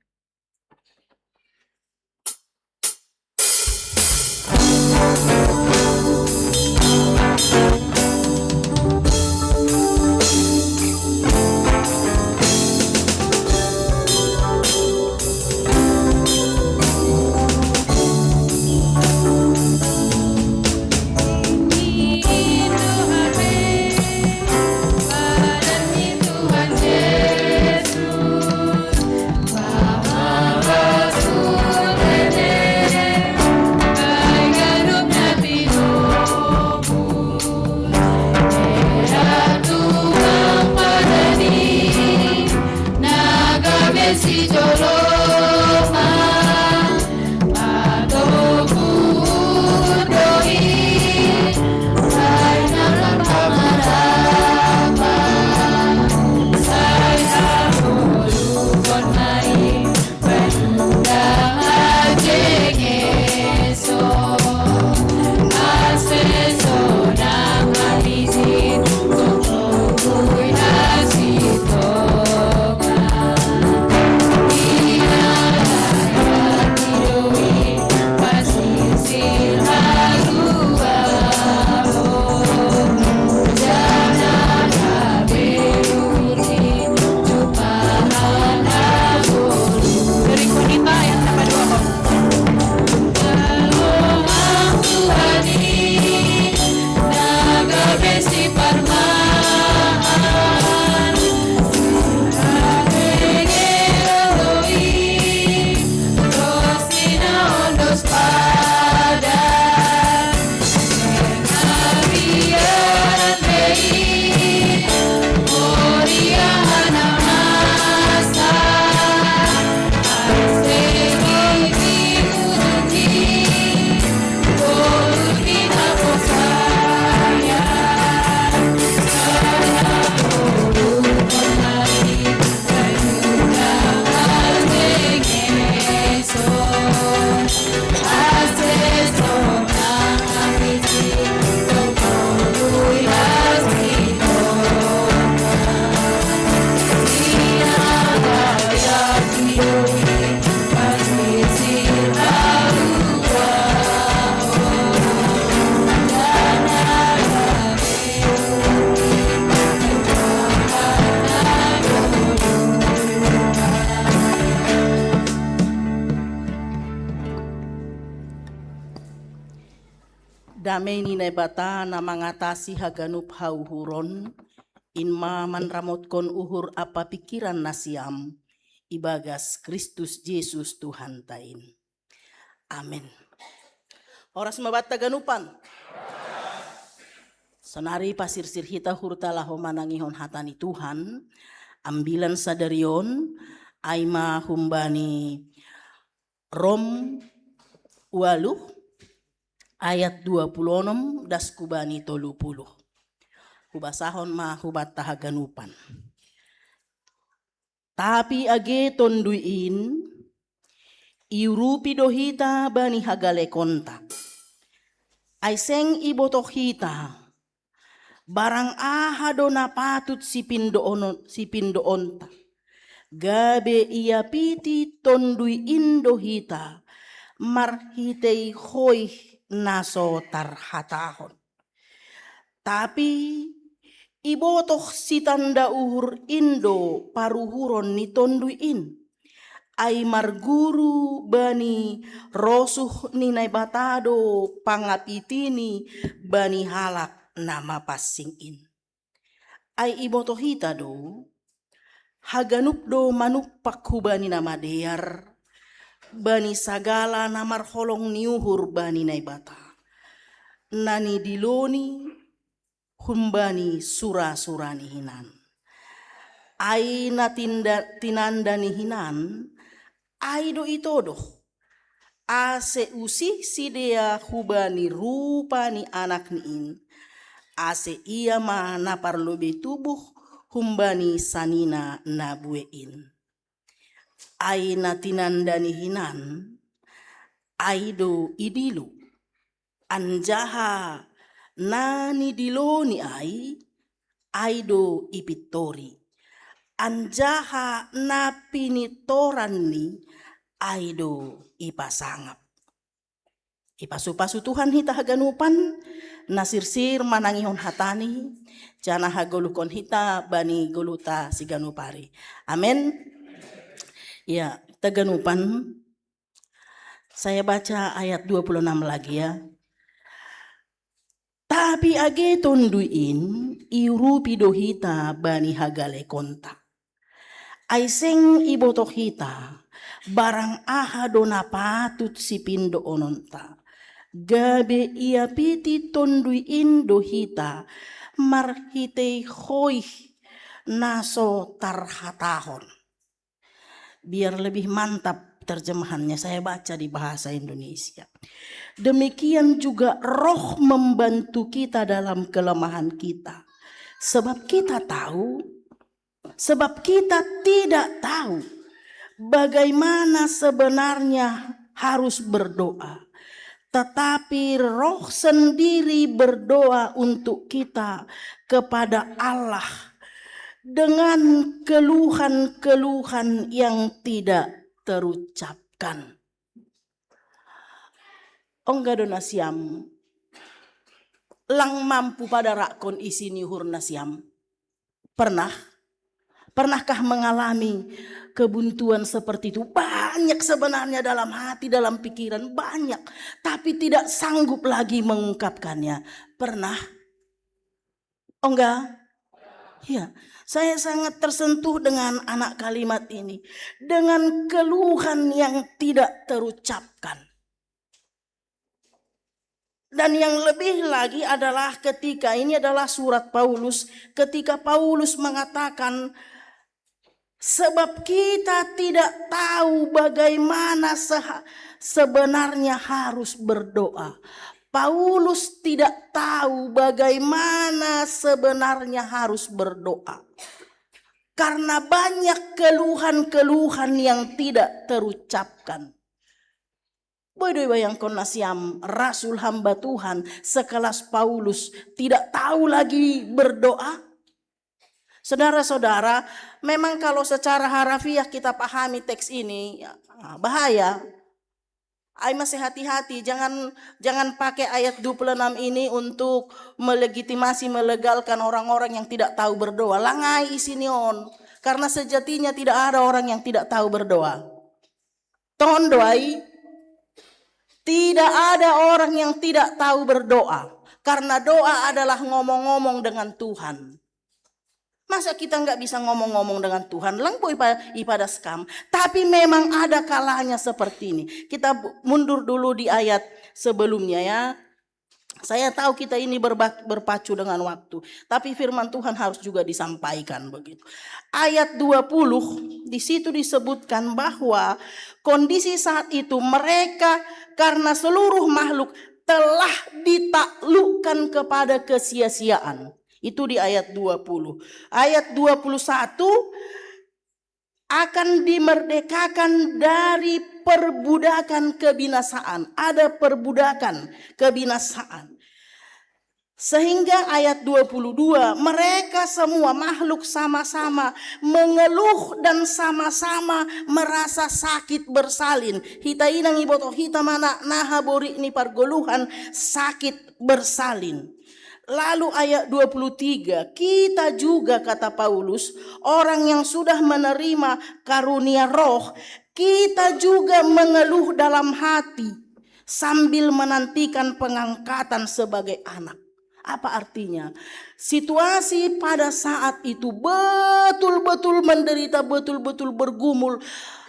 Damei ni Naibata na mangatasi haganup hauhuron, in ma manramotkon uhur ampa pingkiran nasiam, ibagas Kristus Jesus Tuhanta in. Amen. Horas ma banta haganupan. Sonari pasirsir hita uhurta laho manangihon hata ni Tuhan, Ambilan sadarion ai ma humbani Rom walu ayat dua puluh onom das kubani tolu puluh. Hubasahon ma hubanta haganupan. Tapi age tondui in, iurupi do hita bani hagalekonta. Ai seng ibotoh hita, barang aha do na patut sipindoon-, sipindoonta. Gabe iapiti tondui in do hita, marhitei hoih na so tarhatahon. Tapi ibotoh sitanda uhur in do paruhuron ni tondui in. Ai marguru bani rosuh ni Naibata do pangapitini bani halak na mapansing in. Ai ibotoh hita do, haganup do manumpak hubani na madear, bani sagala na marholong ni uhur bani Naibata, na nidiloni humbani sura-surani hinan. Ai na tinda-, tinandani hinan, ai do itodoh, ase usih sidea hubani rupa ni Anakni in, ase ia ma na parlobei tubuh humbani sanina na buei in. Ai na tinandani hinan, ai do idilo, anjaha na nidiloni ai, ai do ipintori, anjaha na pinitoranni ai do ipasangap. Ipasu-pasu Tuhan hita haganupan, na sirsir manangihon hatani, janah hagoluhkon hita bani goluhta siganup ari. Amen. Ya, taganupan, saya baca ayat dua puluh enam lagi ya. Tapi age tondui in, iurupi do hita bani hagalekonta. Ai seng ibotoh hita, barang aha do na patut sipindoononta. Gabe iapiti tondui in do hita, marhitei hoih na so tarhatahon. Biar lebih mantap terjemahannya, saya baca di bahasa Indonesia. Demikian juga Roh membantu kita dalam kelemahan kita. Sebab kita tahu, sebab kita tidak tahu bagaimana sebenarnya harus berdoa. Tetapi Roh sendiri berdoa untuk kita kepada Allah dengan keluhan-keluhan yang tidak terucapkan. Ongga do nasiam lang mampu padarakkon isi ni uhur nasiam? Pernah? Pernahkah mengalami kebuntuan seperti itu? Banyak sebenarnya dalam hati, dalam pikiran, banyak. Tapi tidak sanggup lagi mengungkapkannya. Pernah? Oh enggak? Ya, saya sangat tersentuh dengan anak kalimat ini. Dengan keluhan yang tidak terucapkan. Dan yang lebih lagi adalah ketika ini adalah surat Paulus, ketika Paulus mengatakan, "Sebab kita tidak tahu bagaimana seha-, sebenarnya harus berdoa." Paulus tidak tahu bagaimana sebenarnya harus berdoa. Karena banyak keluhan-keluhan yang tidak terucapkan. Boi do ibayangkon nasiam, rasul hamba Tuhan sekelas Paulus tidak tahu lagi berdoa? Saudara-saudara, memang kalau secara harafiah kita pahami teks ini, ya, bahaya. Ai masih hati-hati, jangan, jangan pakai ayat dua puluh enam ini untuk melegitimasi, melegalkan orang-orang yang tidak tahu berdoa. Langai isi ni on. Karena sejatinya tidak ada orang yang tidak tahu berdoa. Tong do ai, tidak ada orang yang tidak tahu berdoa. Karena doa adalah ngomong-ngomong dengan Tuhan. Masa kita nggak bisa ngomong-ngomong dengan Tuhan? Lang boi ipa-, ipadas kam. Tapi memang ada kalanya seperti ini. Kita bu-, mundur dulu di ayat sebelumnya ya. Saya tahu kita ini berba-, berpacu dengan waktu, tapi firman Tuhan harus juga disampaikan begitu. Ayat dua puluh, di situ disebutkan bahwa kondisi saat itu mereka, karena seluruh makhluk telah ditaklukkan kepada kesia-siaan. Itu di ayat dua puluh. Ayat dua puluh satu, akan dimerdekakan dari perbudakan kebinasaan. Ada perbudakan kebinasaan. Sehingga ayat dua puluh dua, mereka semua makhluk sama-sama mengeluh dan sama-sama merasa sakit bersalin. Hita inang iboto hita mana naha bori ni pargoluhan sakit bersalin. Lalu ayat dua puluh tiga, kita juga, kata Paulus, orang yang sudah menerima karunia roh, kita juga mengeluh dalam hati sambil menantikan pengangkatan sebagai anak. Apa artinya? Situasi pada saat itu betul-betul menderita, betul-betul bergumul,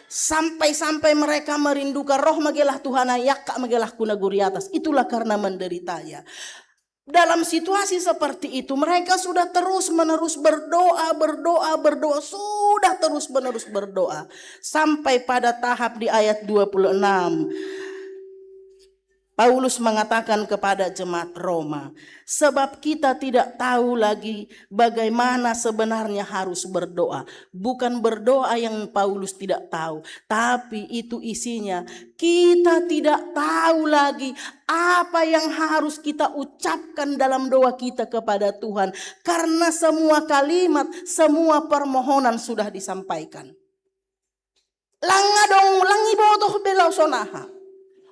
sampai-sampai mereka merindukan roh magelah Tuhan, yakka magelah kuna guri atas. Itulah karena menderitanya. Dalam situasi seperti itu, mereka sudah terus-menerus berdoa, berdoa, berdoa, sudah terus-menerus berdoa. Sampai pada tahap di ayat dua puluh enam, Paulus mengatakan kepada jemaat Roma, "Sebab kita tidak tahu lagi bagaimana sebenarnya harus berdoa." Bukan berdoa yang Paulus tidak tahu, tapi itu isinya, kita tidak tahu lagi apa yang harus kita ucapkan dalam doa kita kepada Tuhan. Karena semua kalimat, semua permohonan sudah disampaikan. Langa dong, langi botoh belau sonaha.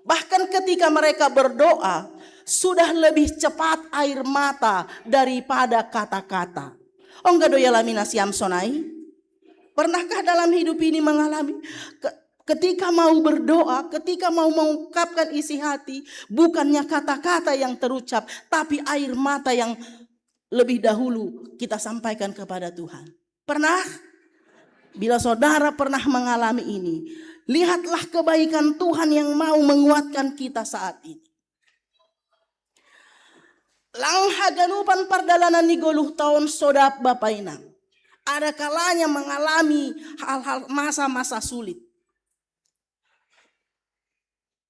Bahkan ketika mereka berdoa, sudah lebih cepat air mata daripada kata-kata. Ongga do ialami nasiam sonai? Pernahkah dalam hidup ini mengalami ke-, ketika mau berdoa, ketika mau mengungkapkan isi hati, bukannya kata-kata yang terucap, tapi air mata yang lebih dahulu kita sampaikan kepada Tuhan. Pernah? Bila saudara pernah mengalami ini, lihatlah kebaikan Tuhan yang mau menguatkan kita saat ini. Lang haganupan pardalanan ni goluh taon, saudara bapa inang, ada kalanya mengalami hal-hal, masa-masa sulit.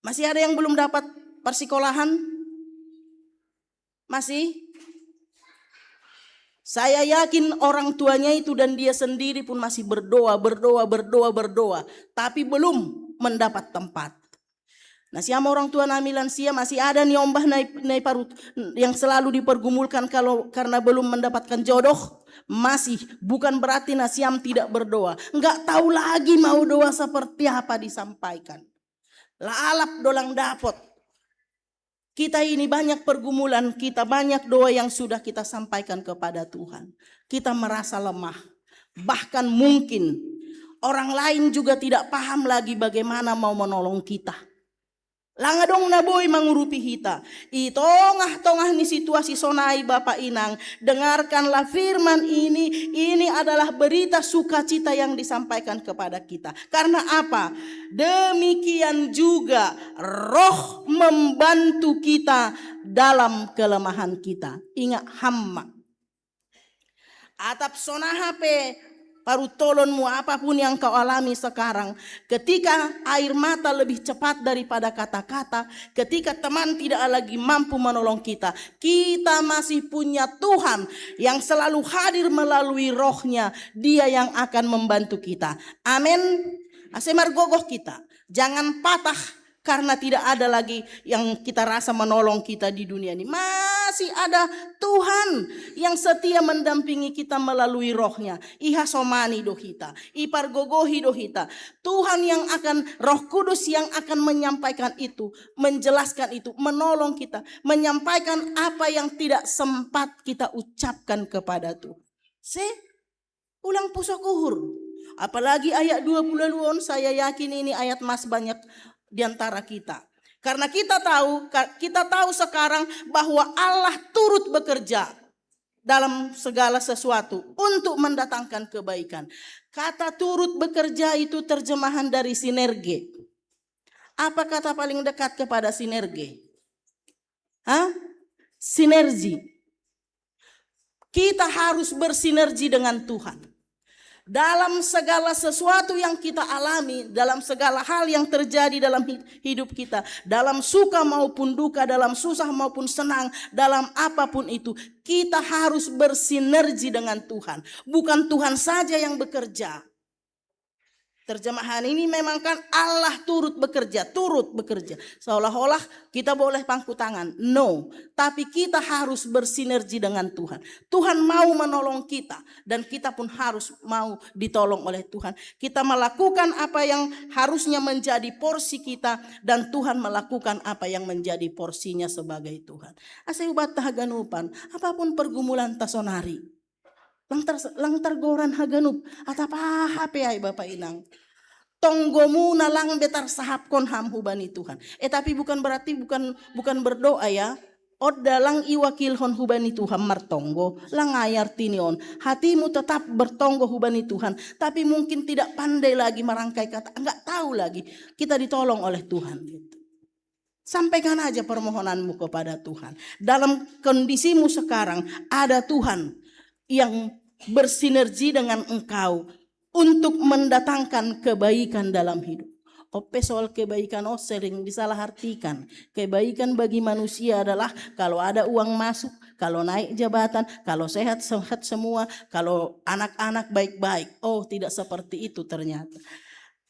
Masih ada yang belum dapat persekolahan? Masih? Saya yakin orang tuanya itu dan dia sendiri pun masih berdoa, berdoa, berdoa, berdoa, tapi belum mendapat tempat. Nasiam orang tua nami lansia, masih ada ni ombah nai, nai parut yang selalu dipergumulkan kalau karena belum mendapatkan jodoh? Masih, bukan berarti nasiam tidak berdoa. Nggak tahu lagi mau doa seperti apa disampaikan. Lalap dolang dapot. Kita ini banyak pergumulan, kita banyak doa yang sudah kita sampaikan kepada Tuhan. Kita merasa lemah. Bahkan mungkin orang lain juga tidak paham lagi bagaimana mau menolong kita. Langa dong na boi mangurupi hita. I tongah-tongah ni situasi sonai, Bapak Inang, dengarkanlah firman ini. Ini adalah berita sukacita yang disampaikan kepada kita. Karena apa? Demikian juga Roh membantu kita dalam kelemahan kita. Ingat, hamma. Atap sonaha pe parutolonmu, apapun yang kau alami sekarang, ketika air mata lebih cepat daripada kata-kata, ketika teman tidak lagi mampu menolong kita, kita masih punya Tuhan yang selalu hadir melalui Roh-Nya. Dia yang akan membantu kita. Amin. Ase margogoh kita. Jangan patah karena tidak ada lagi yang kita rasa menolong kita di dunia ini. Masih ada Tuhan yang setia mendampingi kita melalui Roh-Nya. Iha somani do hita, ipargogohi do hita. Tuhan yang akan, Roh Kudus yang akan menyampaikan itu, menjelaskan itu, menolong kita, menyampaikan apa yang tidak sempat kita ucapkan kepada Tuhan. See? Ulang pusok uhur. Apalagi ayat dua puluh dua on, saya yakin ini ayat emas banyak di antara kita. Karena kita tahu, ka-, kita tahu sekarang bahwa Allah turut bekerja dalam segala sesuatu untuk mendatangkan kebaikan. Kata turut bekerja itu terjemahan dari sinerge. Apa kata paling dekat kepada sinerge? Hah? Sinergi. Kita harus bersinergi dengan Tuhan. Dalam segala sesuatu yang kita alami, dalam segala hal yang terjadi dalam hi-, hidup kita, dalam suka maupun duka, dalam susah maupun senang, dalam apapun itu, kita harus bersinergi dengan Tuhan. Bukan Tuhan saja yang bekerja. Terjemahan ini memang kan Allah turut bekerja, turut bekerja. Seolah-olah kita boleh pangku tangan. No, tapi kita harus bersinergi dengan Tuhan. Tuhan mau menolong kita dan kita pun harus mau ditolong oleh Tuhan. Kita melakukan apa yang harusnya menjadi porsi kita dan Tuhan melakukan apa yang menjadi porsinya sebagai Tuhan. Asa hubat ta haganupan, apapun pergumulan ta sonari. Lang tar-, lang targoran haganup, atap aha pe ai bapa inang. Tonggo muna lang be tarsahapkon ham hubani Tuhan. Eh, tapi bukan berarti bukan, bukan berdoa ya. Odda lang iwakilhon hubani Tuhan martonggo, lang ai artini on. Hatimu tetap bertonggo hubani Tuhan, tapi mungkin tidak pandai lagi merangkai kata, nggak tahu lagi. Kita ditolong oleh Tuhan gitu. Sampaikan aja permohonanmu kepada Tuhan. Dalam kondisimu sekarang, ada Tuhan yang bersinergi dengan engkau untuk mendatangkan kebaikan dalam hidup. Ope soal kebaikan, oh, sering disalahartikan. Kebaikan bagi manusia adalah kalau ada uang masuk, kalau naik jabatan, kalau sehat-sehat semua, kalau anak-anak baik-baik. Oh, tidak seperti itu ternyata.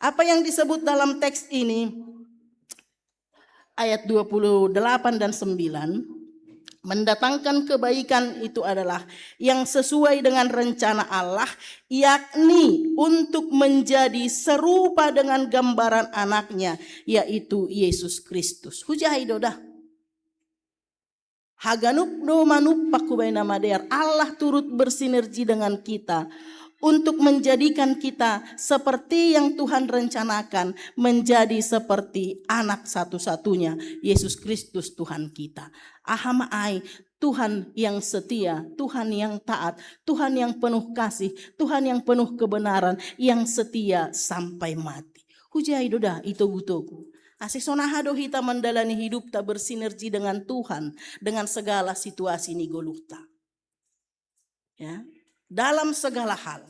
Apa yang disebut dalam teks ini, ayat dua puluh delapan dan sembilan, mendatangkan kebaikan itu adalah yang sesuai dengan rencana Allah, yakni untuk menjadi serupa dengan gambaran anaknya, yaitu Yesus Kristus. Hujai dodah. Haganup do manumpak hubai na madear, Allah turut bersinergi dengan kita untuk menjadikan kita seperti yang Tuhan rencanakan, menjadi seperti anak satu-satunya, Yesus Kristus Tuhan kita. Aha ma ai, Tuhan yang setia, Tuhan yang taat, Tuhan yang penuh kasih, Tuhan yang penuh kebenaran, yang setia sampai mati. Hujai dodah itogu-togu. Ase sonaha do hita mandalani hidupta bersinergi dengan Tuhan, dengan segala situasi ni goluhta. Ya, dalam segala hal.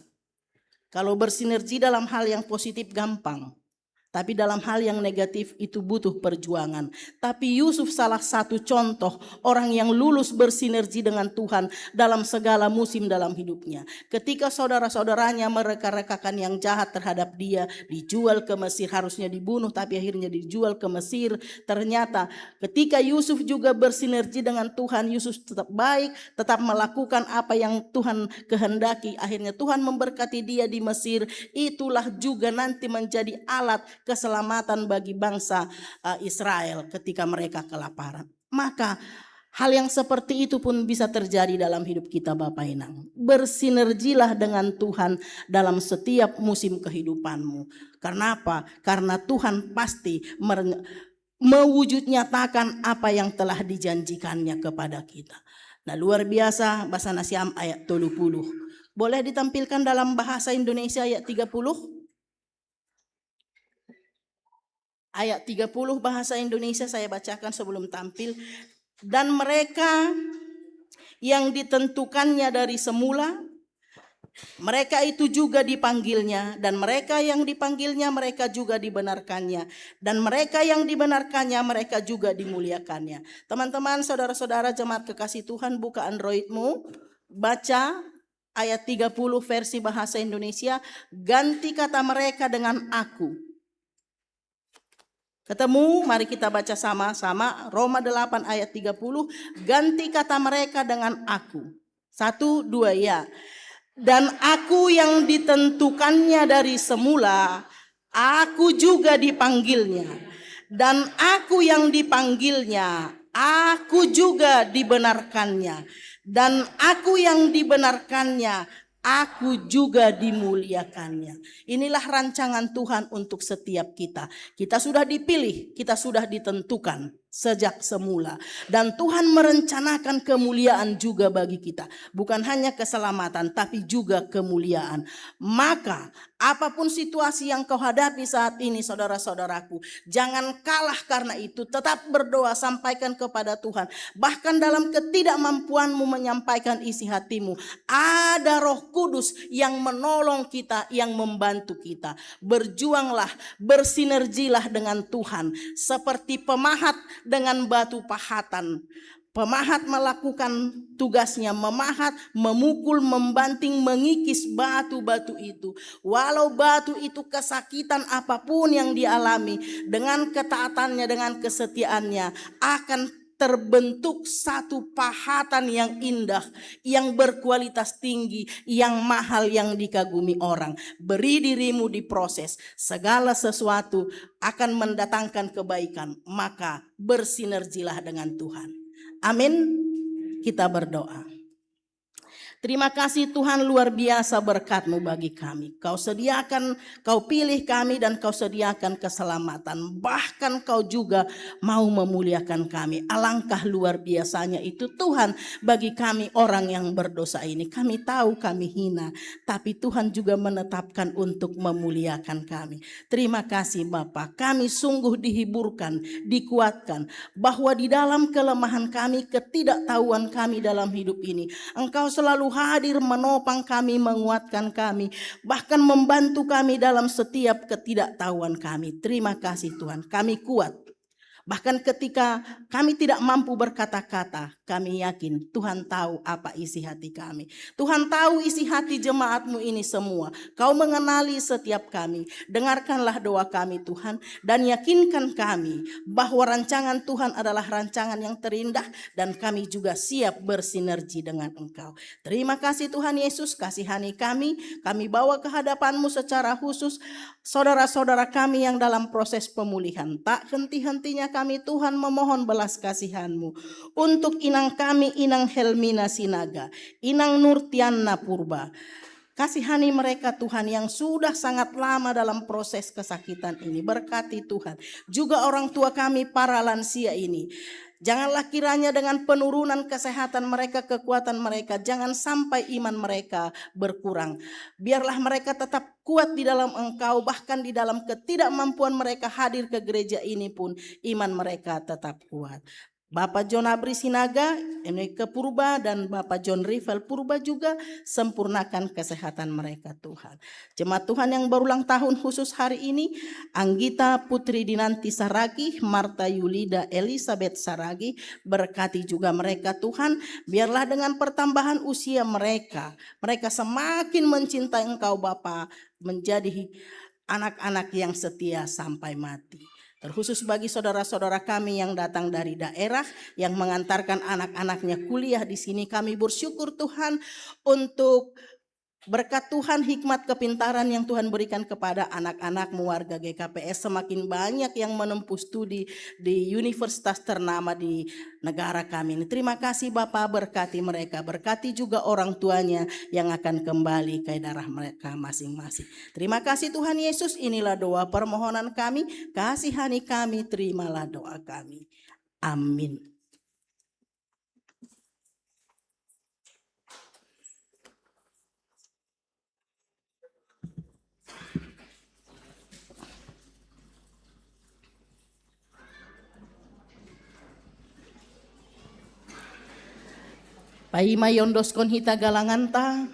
Kalau bersinergi dalam hal yang positif gampang, tapi dalam hal yang negatif itu butuh perjuangan. Tapi Yusuf salah satu contoh orang yang lulus bersinergi dengan Tuhan dalam segala musim dalam hidupnya. Ketika saudara-saudaranya mereka-rekakan yang jahat terhadap dia, dijual ke Mesir, harusnya dibunuh tapi akhirnya dijual ke Mesir. Ternyata ketika Yusuf juga bersinergi dengan Tuhan, Yusuf tetap baik, tetap melakukan apa yang Tuhan kehendaki. Akhirnya Tuhan memberkati dia di Mesir. Itulah juga nanti menjadi alat keselamatan bagi bangsa, eh, Israel ketika mereka kelaparan. Maka hal yang seperti itu pun bisa terjadi dalam hidup kita, Bapak Inang. Bersinergilah dengan Tuhan dalam setiap musim kehidupanmu. Karena apa? Karena Tuhan pasti mere-, mewujud nyatakan apa yang telah dijanjikannya kepada kita. Nah, luar biasa, bahasa Nasiam ayat tolu puluh. Boleh ditampilkan dalam bahasa Indonesia ayat tiga puluh? Ayat tiga puluh bahasa Indonesia saya bacakan sebelum tampil. Dan mereka yang ditentukannya dari semula, mereka itu juga dipanggilnya, dan mereka yang dipanggilnya, mereka juga dibenarkannya, dan mereka yang dibenarkannya, mereka juga dimuliakannya. Teman-teman, saudara-saudara, jemaat kekasih Tuhan, buka Androidmu, baca ayat tiga puluh versi bahasa Indonesia, ganti kata mereka dengan aku. Ketemu, mari kita baca sama-sama Roma delapan ayat tiga puluh, ganti kata mereka dengan aku. Satu, dua, ya. Dan aku yang ditentukannya dari semula, aku juga dipanggilnya. Dan aku yang dipanggilnya, aku juga dibenarkannya. Dan aku yang dibenarkannya, aku juga dimuliakannya. Inilah rancangan Tuhan untuk setiap kita. Kita sudah dipilih, kita sudah ditentukan. sejak semula. Dan Tuhan merencanakan kemuliaan juga bagi kita. Bukan hanya keselamatan, tapi juga kemuliaan. Maka, apapun situasi yang kau hadapi saat ini, saudara-saudaraku, jangan kalah karena itu. Tetap berdoa, sampaikan kepada Tuhan. Bahkan dalam ketidakmampuanmu menyampaikan isi hatimu, ada Roh Kudus yang menolong kita, yang membantu kita. Berjuanglah, bersinergilah dengan Tuhan. Seperti pemahat dengan batu pahatan. Pemahat melakukan tugasnya, memahat, memukul, membanting, mengikis batu-batu itu. Walau batu itu kesakitan apapun yang dialami, dengan ketaatannya, dengan kesetiaannya, akan terbentuk satu pahatan yang indah, yang berkualitas tinggi, yang mahal, yang dikagumi orang. Beri dirimu diproses. Segala sesuatu akan mendatangkan kebaikan. Maka bersinergilah dengan Tuhan. Amin. Kita berdoa. Terima kasih Tuhan, luar biasa berkat-Mu bagi kami. Kau sediakan, Kau pilih kami dan Kau sediakan keselamatan. Bahkan Kau juga mau memuliakan kami. Alangkah luar biasanya itu Tuhan bagi kami orang yang berdosa ini. Kami tahu kami hina, tapi Tuhan juga menetapkan untuk memuliakan kami. Terima kasih Bapa, kami sungguh dihiburkan, dikuatkan, bahwa di dalam kelemahan kami, ketidaktahuan kami dalam hidup ini, Engkau selalu hadir menopang kami, menguatkan kami, bahkan membantu kami dalam setiap ketidaktahuan kami. Terima kasih Tuhan, kami kuat. Bahkan ketika kami tidak mampu berkata-kata, kami yakin Tuhan tahu apa isi hati kami. Tuhan tahu isi hati jemaat-Mu ini semua. Kau mengenali setiap kami. Dengarkanlah doa kami Tuhan, dan yakinkan kami bahwa rancangan Tuhan adalah rancangan yang terindah dan kami juga siap bersinergi dengan Engkau. Terima kasih Tuhan Yesus, kasihani kami. Kami bawa ke hadapan-Mu secara khusus saudara-saudara kami yang dalam proses pemulihan. Tak henti-hentinya kami Tuhan memohon belas kasihan-Mu untuk inang kami, Inang Helmina Sinaga, Inang Nurtiana Purba. Kasihani mereka Tuhan yang sudah sangat lama dalam proses kesakitan ini. Berkati Tuhan. Juga orang tua kami para lansia ini. Janganlah kiranya dengan penurunan kesehatan mereka, kekuatan mereka, jangan sampai iman mereka berkurang. Biarlah mereka tetap kuat di dalam Engkau, bahkan di dalam ketidakmampuan mereka hadir ke gereja ini pun iman mereka tetap kuat. Bapak John Abri Sinaga, Enrique Purba, dan Bapak John Rival Purba juga sempurnakan kesehatan mereka Tuhan. Jemaat Tuhan yang berulang tahun khusus hari ini, Anggita Putri Dinanti Saragih, Marta Yulida Elizabeth Saragih, berkati juga mereka Tuhan. Biarlah dengan pertambahan usia mereka, mereka semakin mencintai Engkau Bapa, menjadi anak-anak yang setia sampai mati. Terkhusus bagi saudara-saudara kami yang datang dari daerah, yang mengantarkan anak-anaknya kuliah di sini, kami bersyukur Tuhan untuk berkat Tuhan, hikmat, kepintaran yang Tuhan berikan kepada anak-anak warga G K P S, semakin banyak yang menempuh studi di universitas ternama di negara kami ini. Terima kasih Bapak, berkati mereka, berkati juga orang tuanya yang akan kembali ke daerah mereka masing-masing. Terima kasih Tuhan Yesus, inilah doa permohonan kami, kasihani kami, terimalah doa kami. Amin. Paima yondoskon hita galanganta,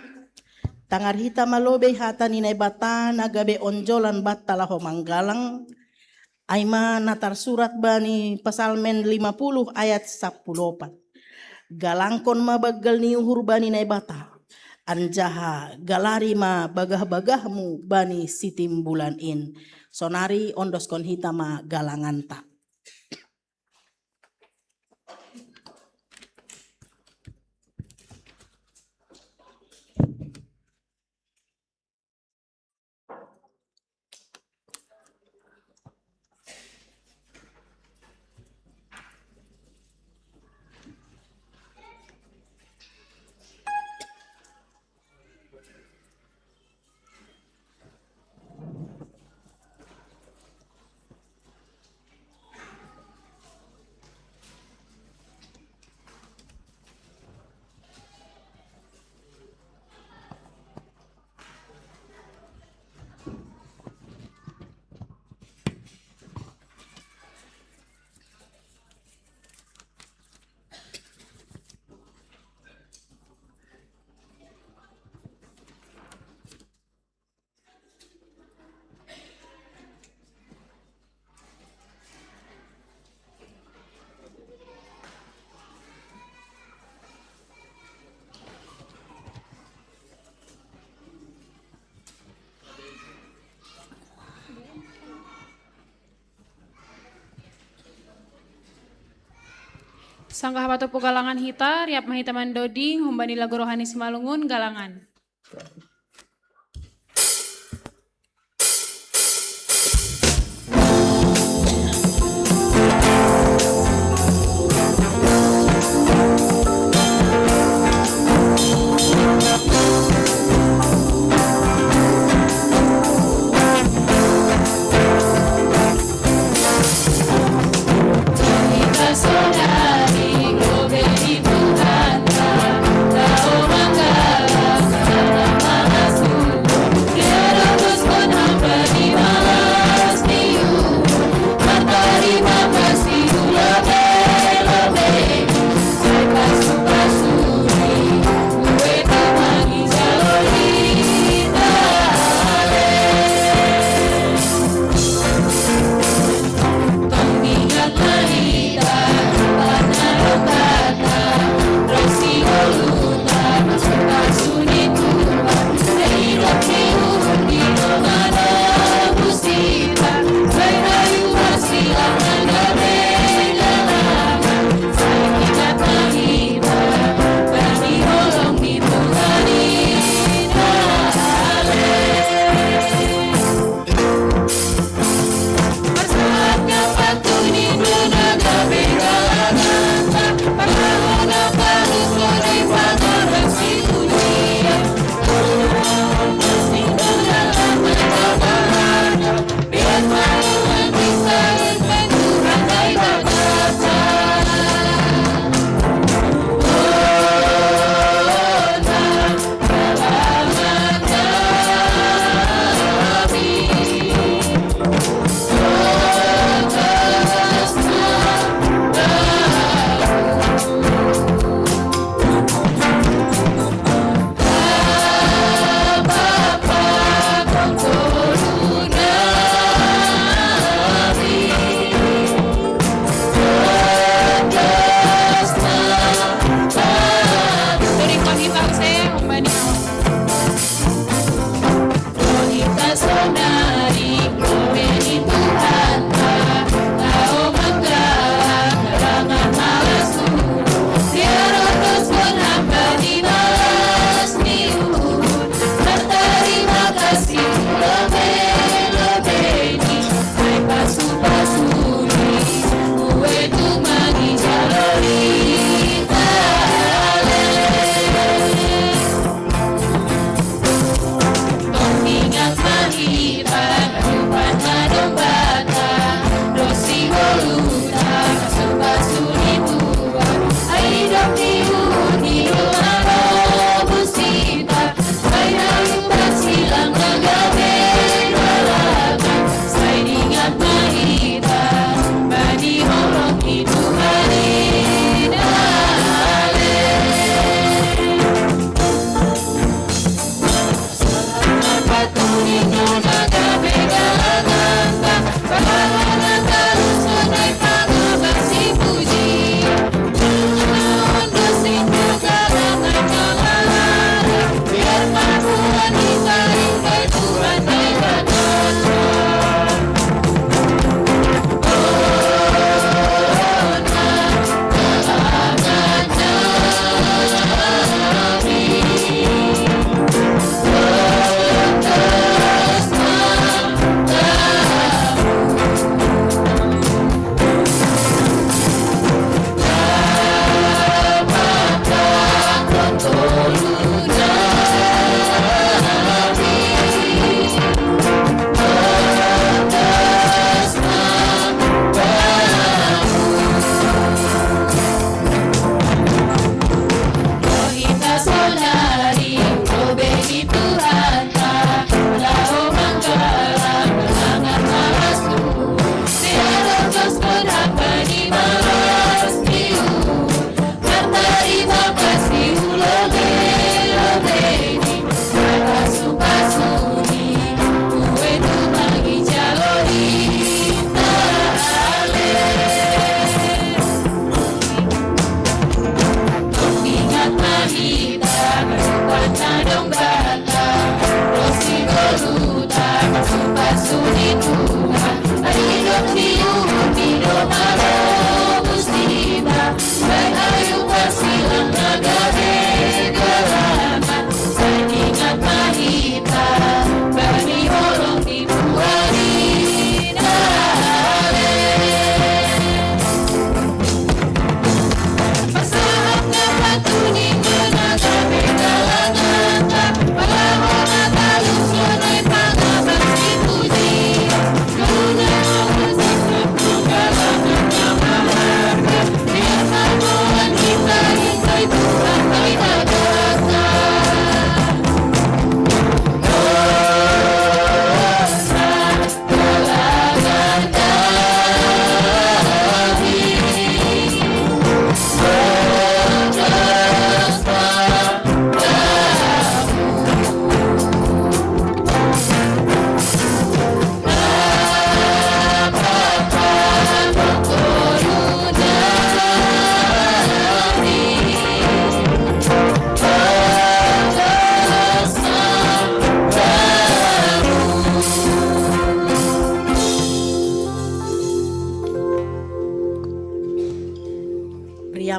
tangar hita malobei hata ni Naibata na gabe onjolan banta laho manggalang, ai ma na tarsurat bani Psalmen lima puluh ayat sapuluh opat. Galangkon ma banggal ni uhur bani Naibata, anjaha galari ma bagah-bagahmu bani sitimbulan in. Sonari ondoskon hita ma galanganta. Sangkaha patupu galangan hita, riap mahita mandoding, humbani lagu rohani Simalungun, galangan.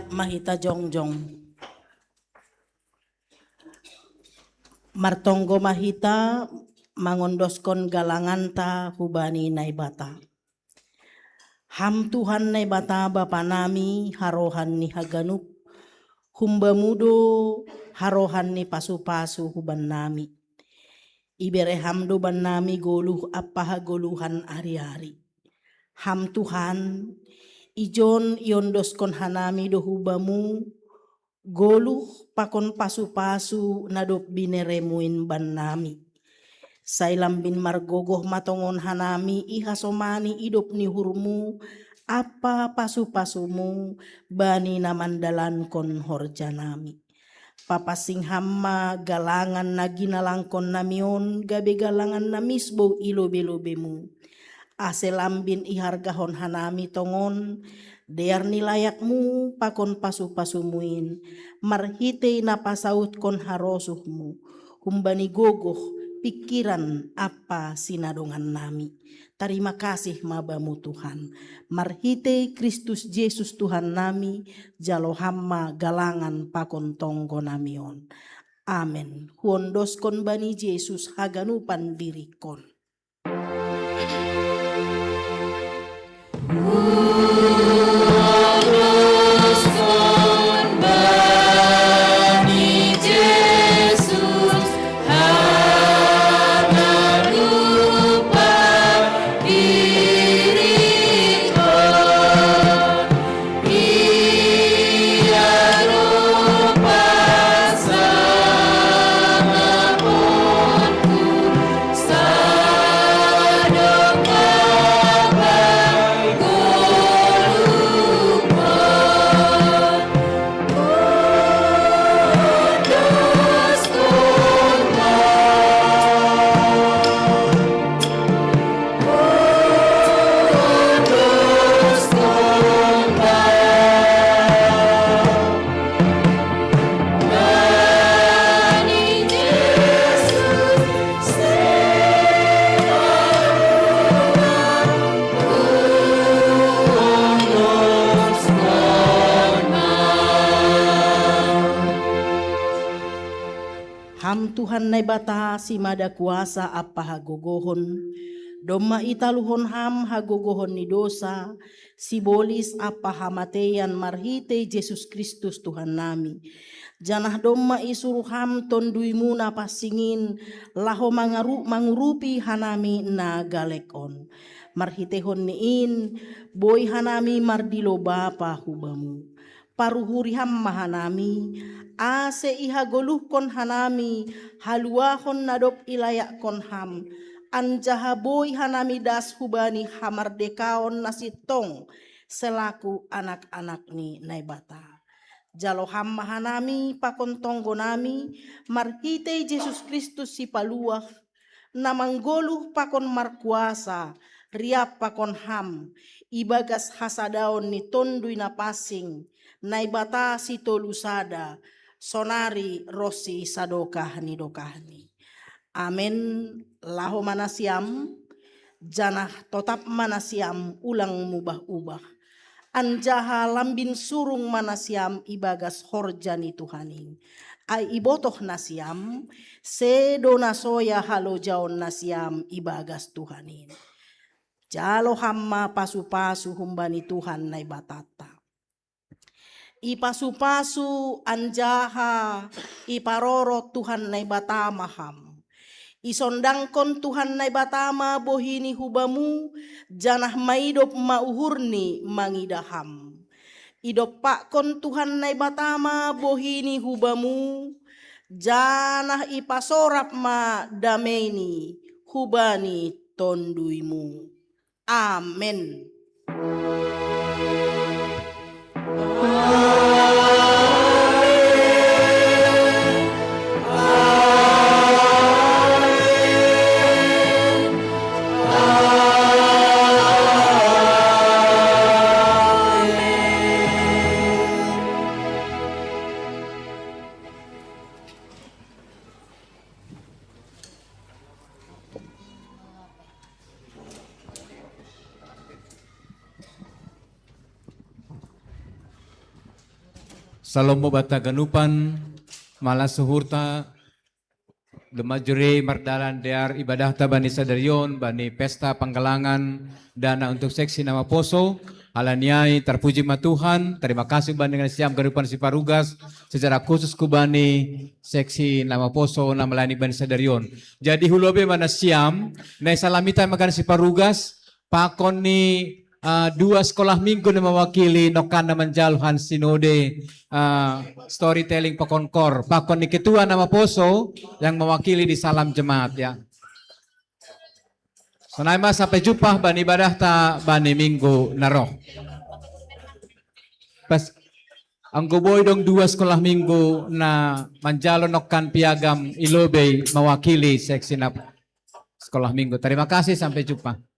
Mahita jongjong. Martonggo mahita mangondoskon galanganta hubani Naibata. Ham Tuhan Naibata Bapa nami, harohan ni haganup, humbamudo harohan ni pasu-pasu huban nami. Ibere ham do bannami goluh ampa hagoluhan ari-ari. Ham Tuhan, ijon iondoskon hanami do hubamu goluh pakon pasu-pasu na dob bineremuin bannami. Sai lambin margogoh ma tongon hanami ihasomani idop ni uhurmu ampa pasu-pasumu bani na mandalankon horjanami. Papansing ham ma galangan na ginalangkon nami on gabe galangan na misbou i lobe-lobemu, ase lambin ihargahon hanami tongon dear ni layakmu pakon pasu-pasumu in, marhitei na pasautkon harosuhmu humbani gogoh, pingkiran ampa sinadongan nami. Tarima kasih ma Bamu Tuhan. Marhitei Kristus Jesus Tuhan nami, jalo ham ma galangan pakon tonggo nami on. Amen. Huondoskon bani Jesus haganupan diringkon. Ham Tuhan Naibata, simada kuasa ampa hagogohon, domma italuhon ham hagogohon ni dousa, sibolis ampa hamateian marhitei Jesus Kristus Tuhan nami. Janah domma isuruh ham Tonduimu na pansing in laho mangaru-, mangurupi hanami na galek on. Marhiteihon ni in, boi hanami mardilo Bapa hu Bamu. Paruhuri ham ma hanami, ase ihagoluhkon hanami haluahon na dob ilayakkon ham, anjaha boi hanami das hubani hamardekaon na sintong selaku anak-anak ni Naibata. Jalo ham ma hanami pakon tonggo nami, marhitei Jesus Kristus Sipaluah, na manggoluh pakon markuasa, riap pakon ham, ibagas hasadaon ni Tonduy Napansing, Naibata Sitolu Sada, sonari ronsi sadokah ni dokahni. Amen. Laho ma nasiam, janah totap ma nasiam, ulang mubah-ubah. Anjaha lambin surung ma nasiam ibagas horja ni Tuhan in. Ai ibotoh nasiam, sedo na soya halojaon nasiam ibagas Tuhan in. Jalo ham ma pasu-pasu humbani Tuhan Naibatanta. Ipasu-pasu anjaha iparoro Tuhan Naibata ma ham. Isondangkon Tuhan Naibata ma bohini hu bamu, janah maidop ma uhurni mangidah ham. Idompakkon Tuhan Naibata ma bohini hu bamu, janah ipasorap ma dameini hubani tonduymu. Amen. Salom bata ganupan, malas suhurta, demajuri mardalan dear ibadahta bani sadarion, bani pesta panggalangan dana untuk seksi Namaposo. Alaniai, terpuji ma Tuhan, terima kasih bani dengan siam ganupan si parugas, secara khusus ku bani seksi Namaposo na melayani bani sadarion. Jadi hulobe mana siam, nai salamita makan si parugas, pakon ni uh, dua sekolah minggu na mewakili nokana manjalo han sinode uh, storytelling pakonkor. Pakon ni ketua Namaposo yang mewakili di salam jemaat ya. Sonai ma sampai jumpa bani ibadahta bani minggu na roh. Pas anggo boi dong dua sekolah minggu na manjalo nokkan piagam ilobei mewakili seksi na sekolah minggu. Terima kasih, sampai jumpa.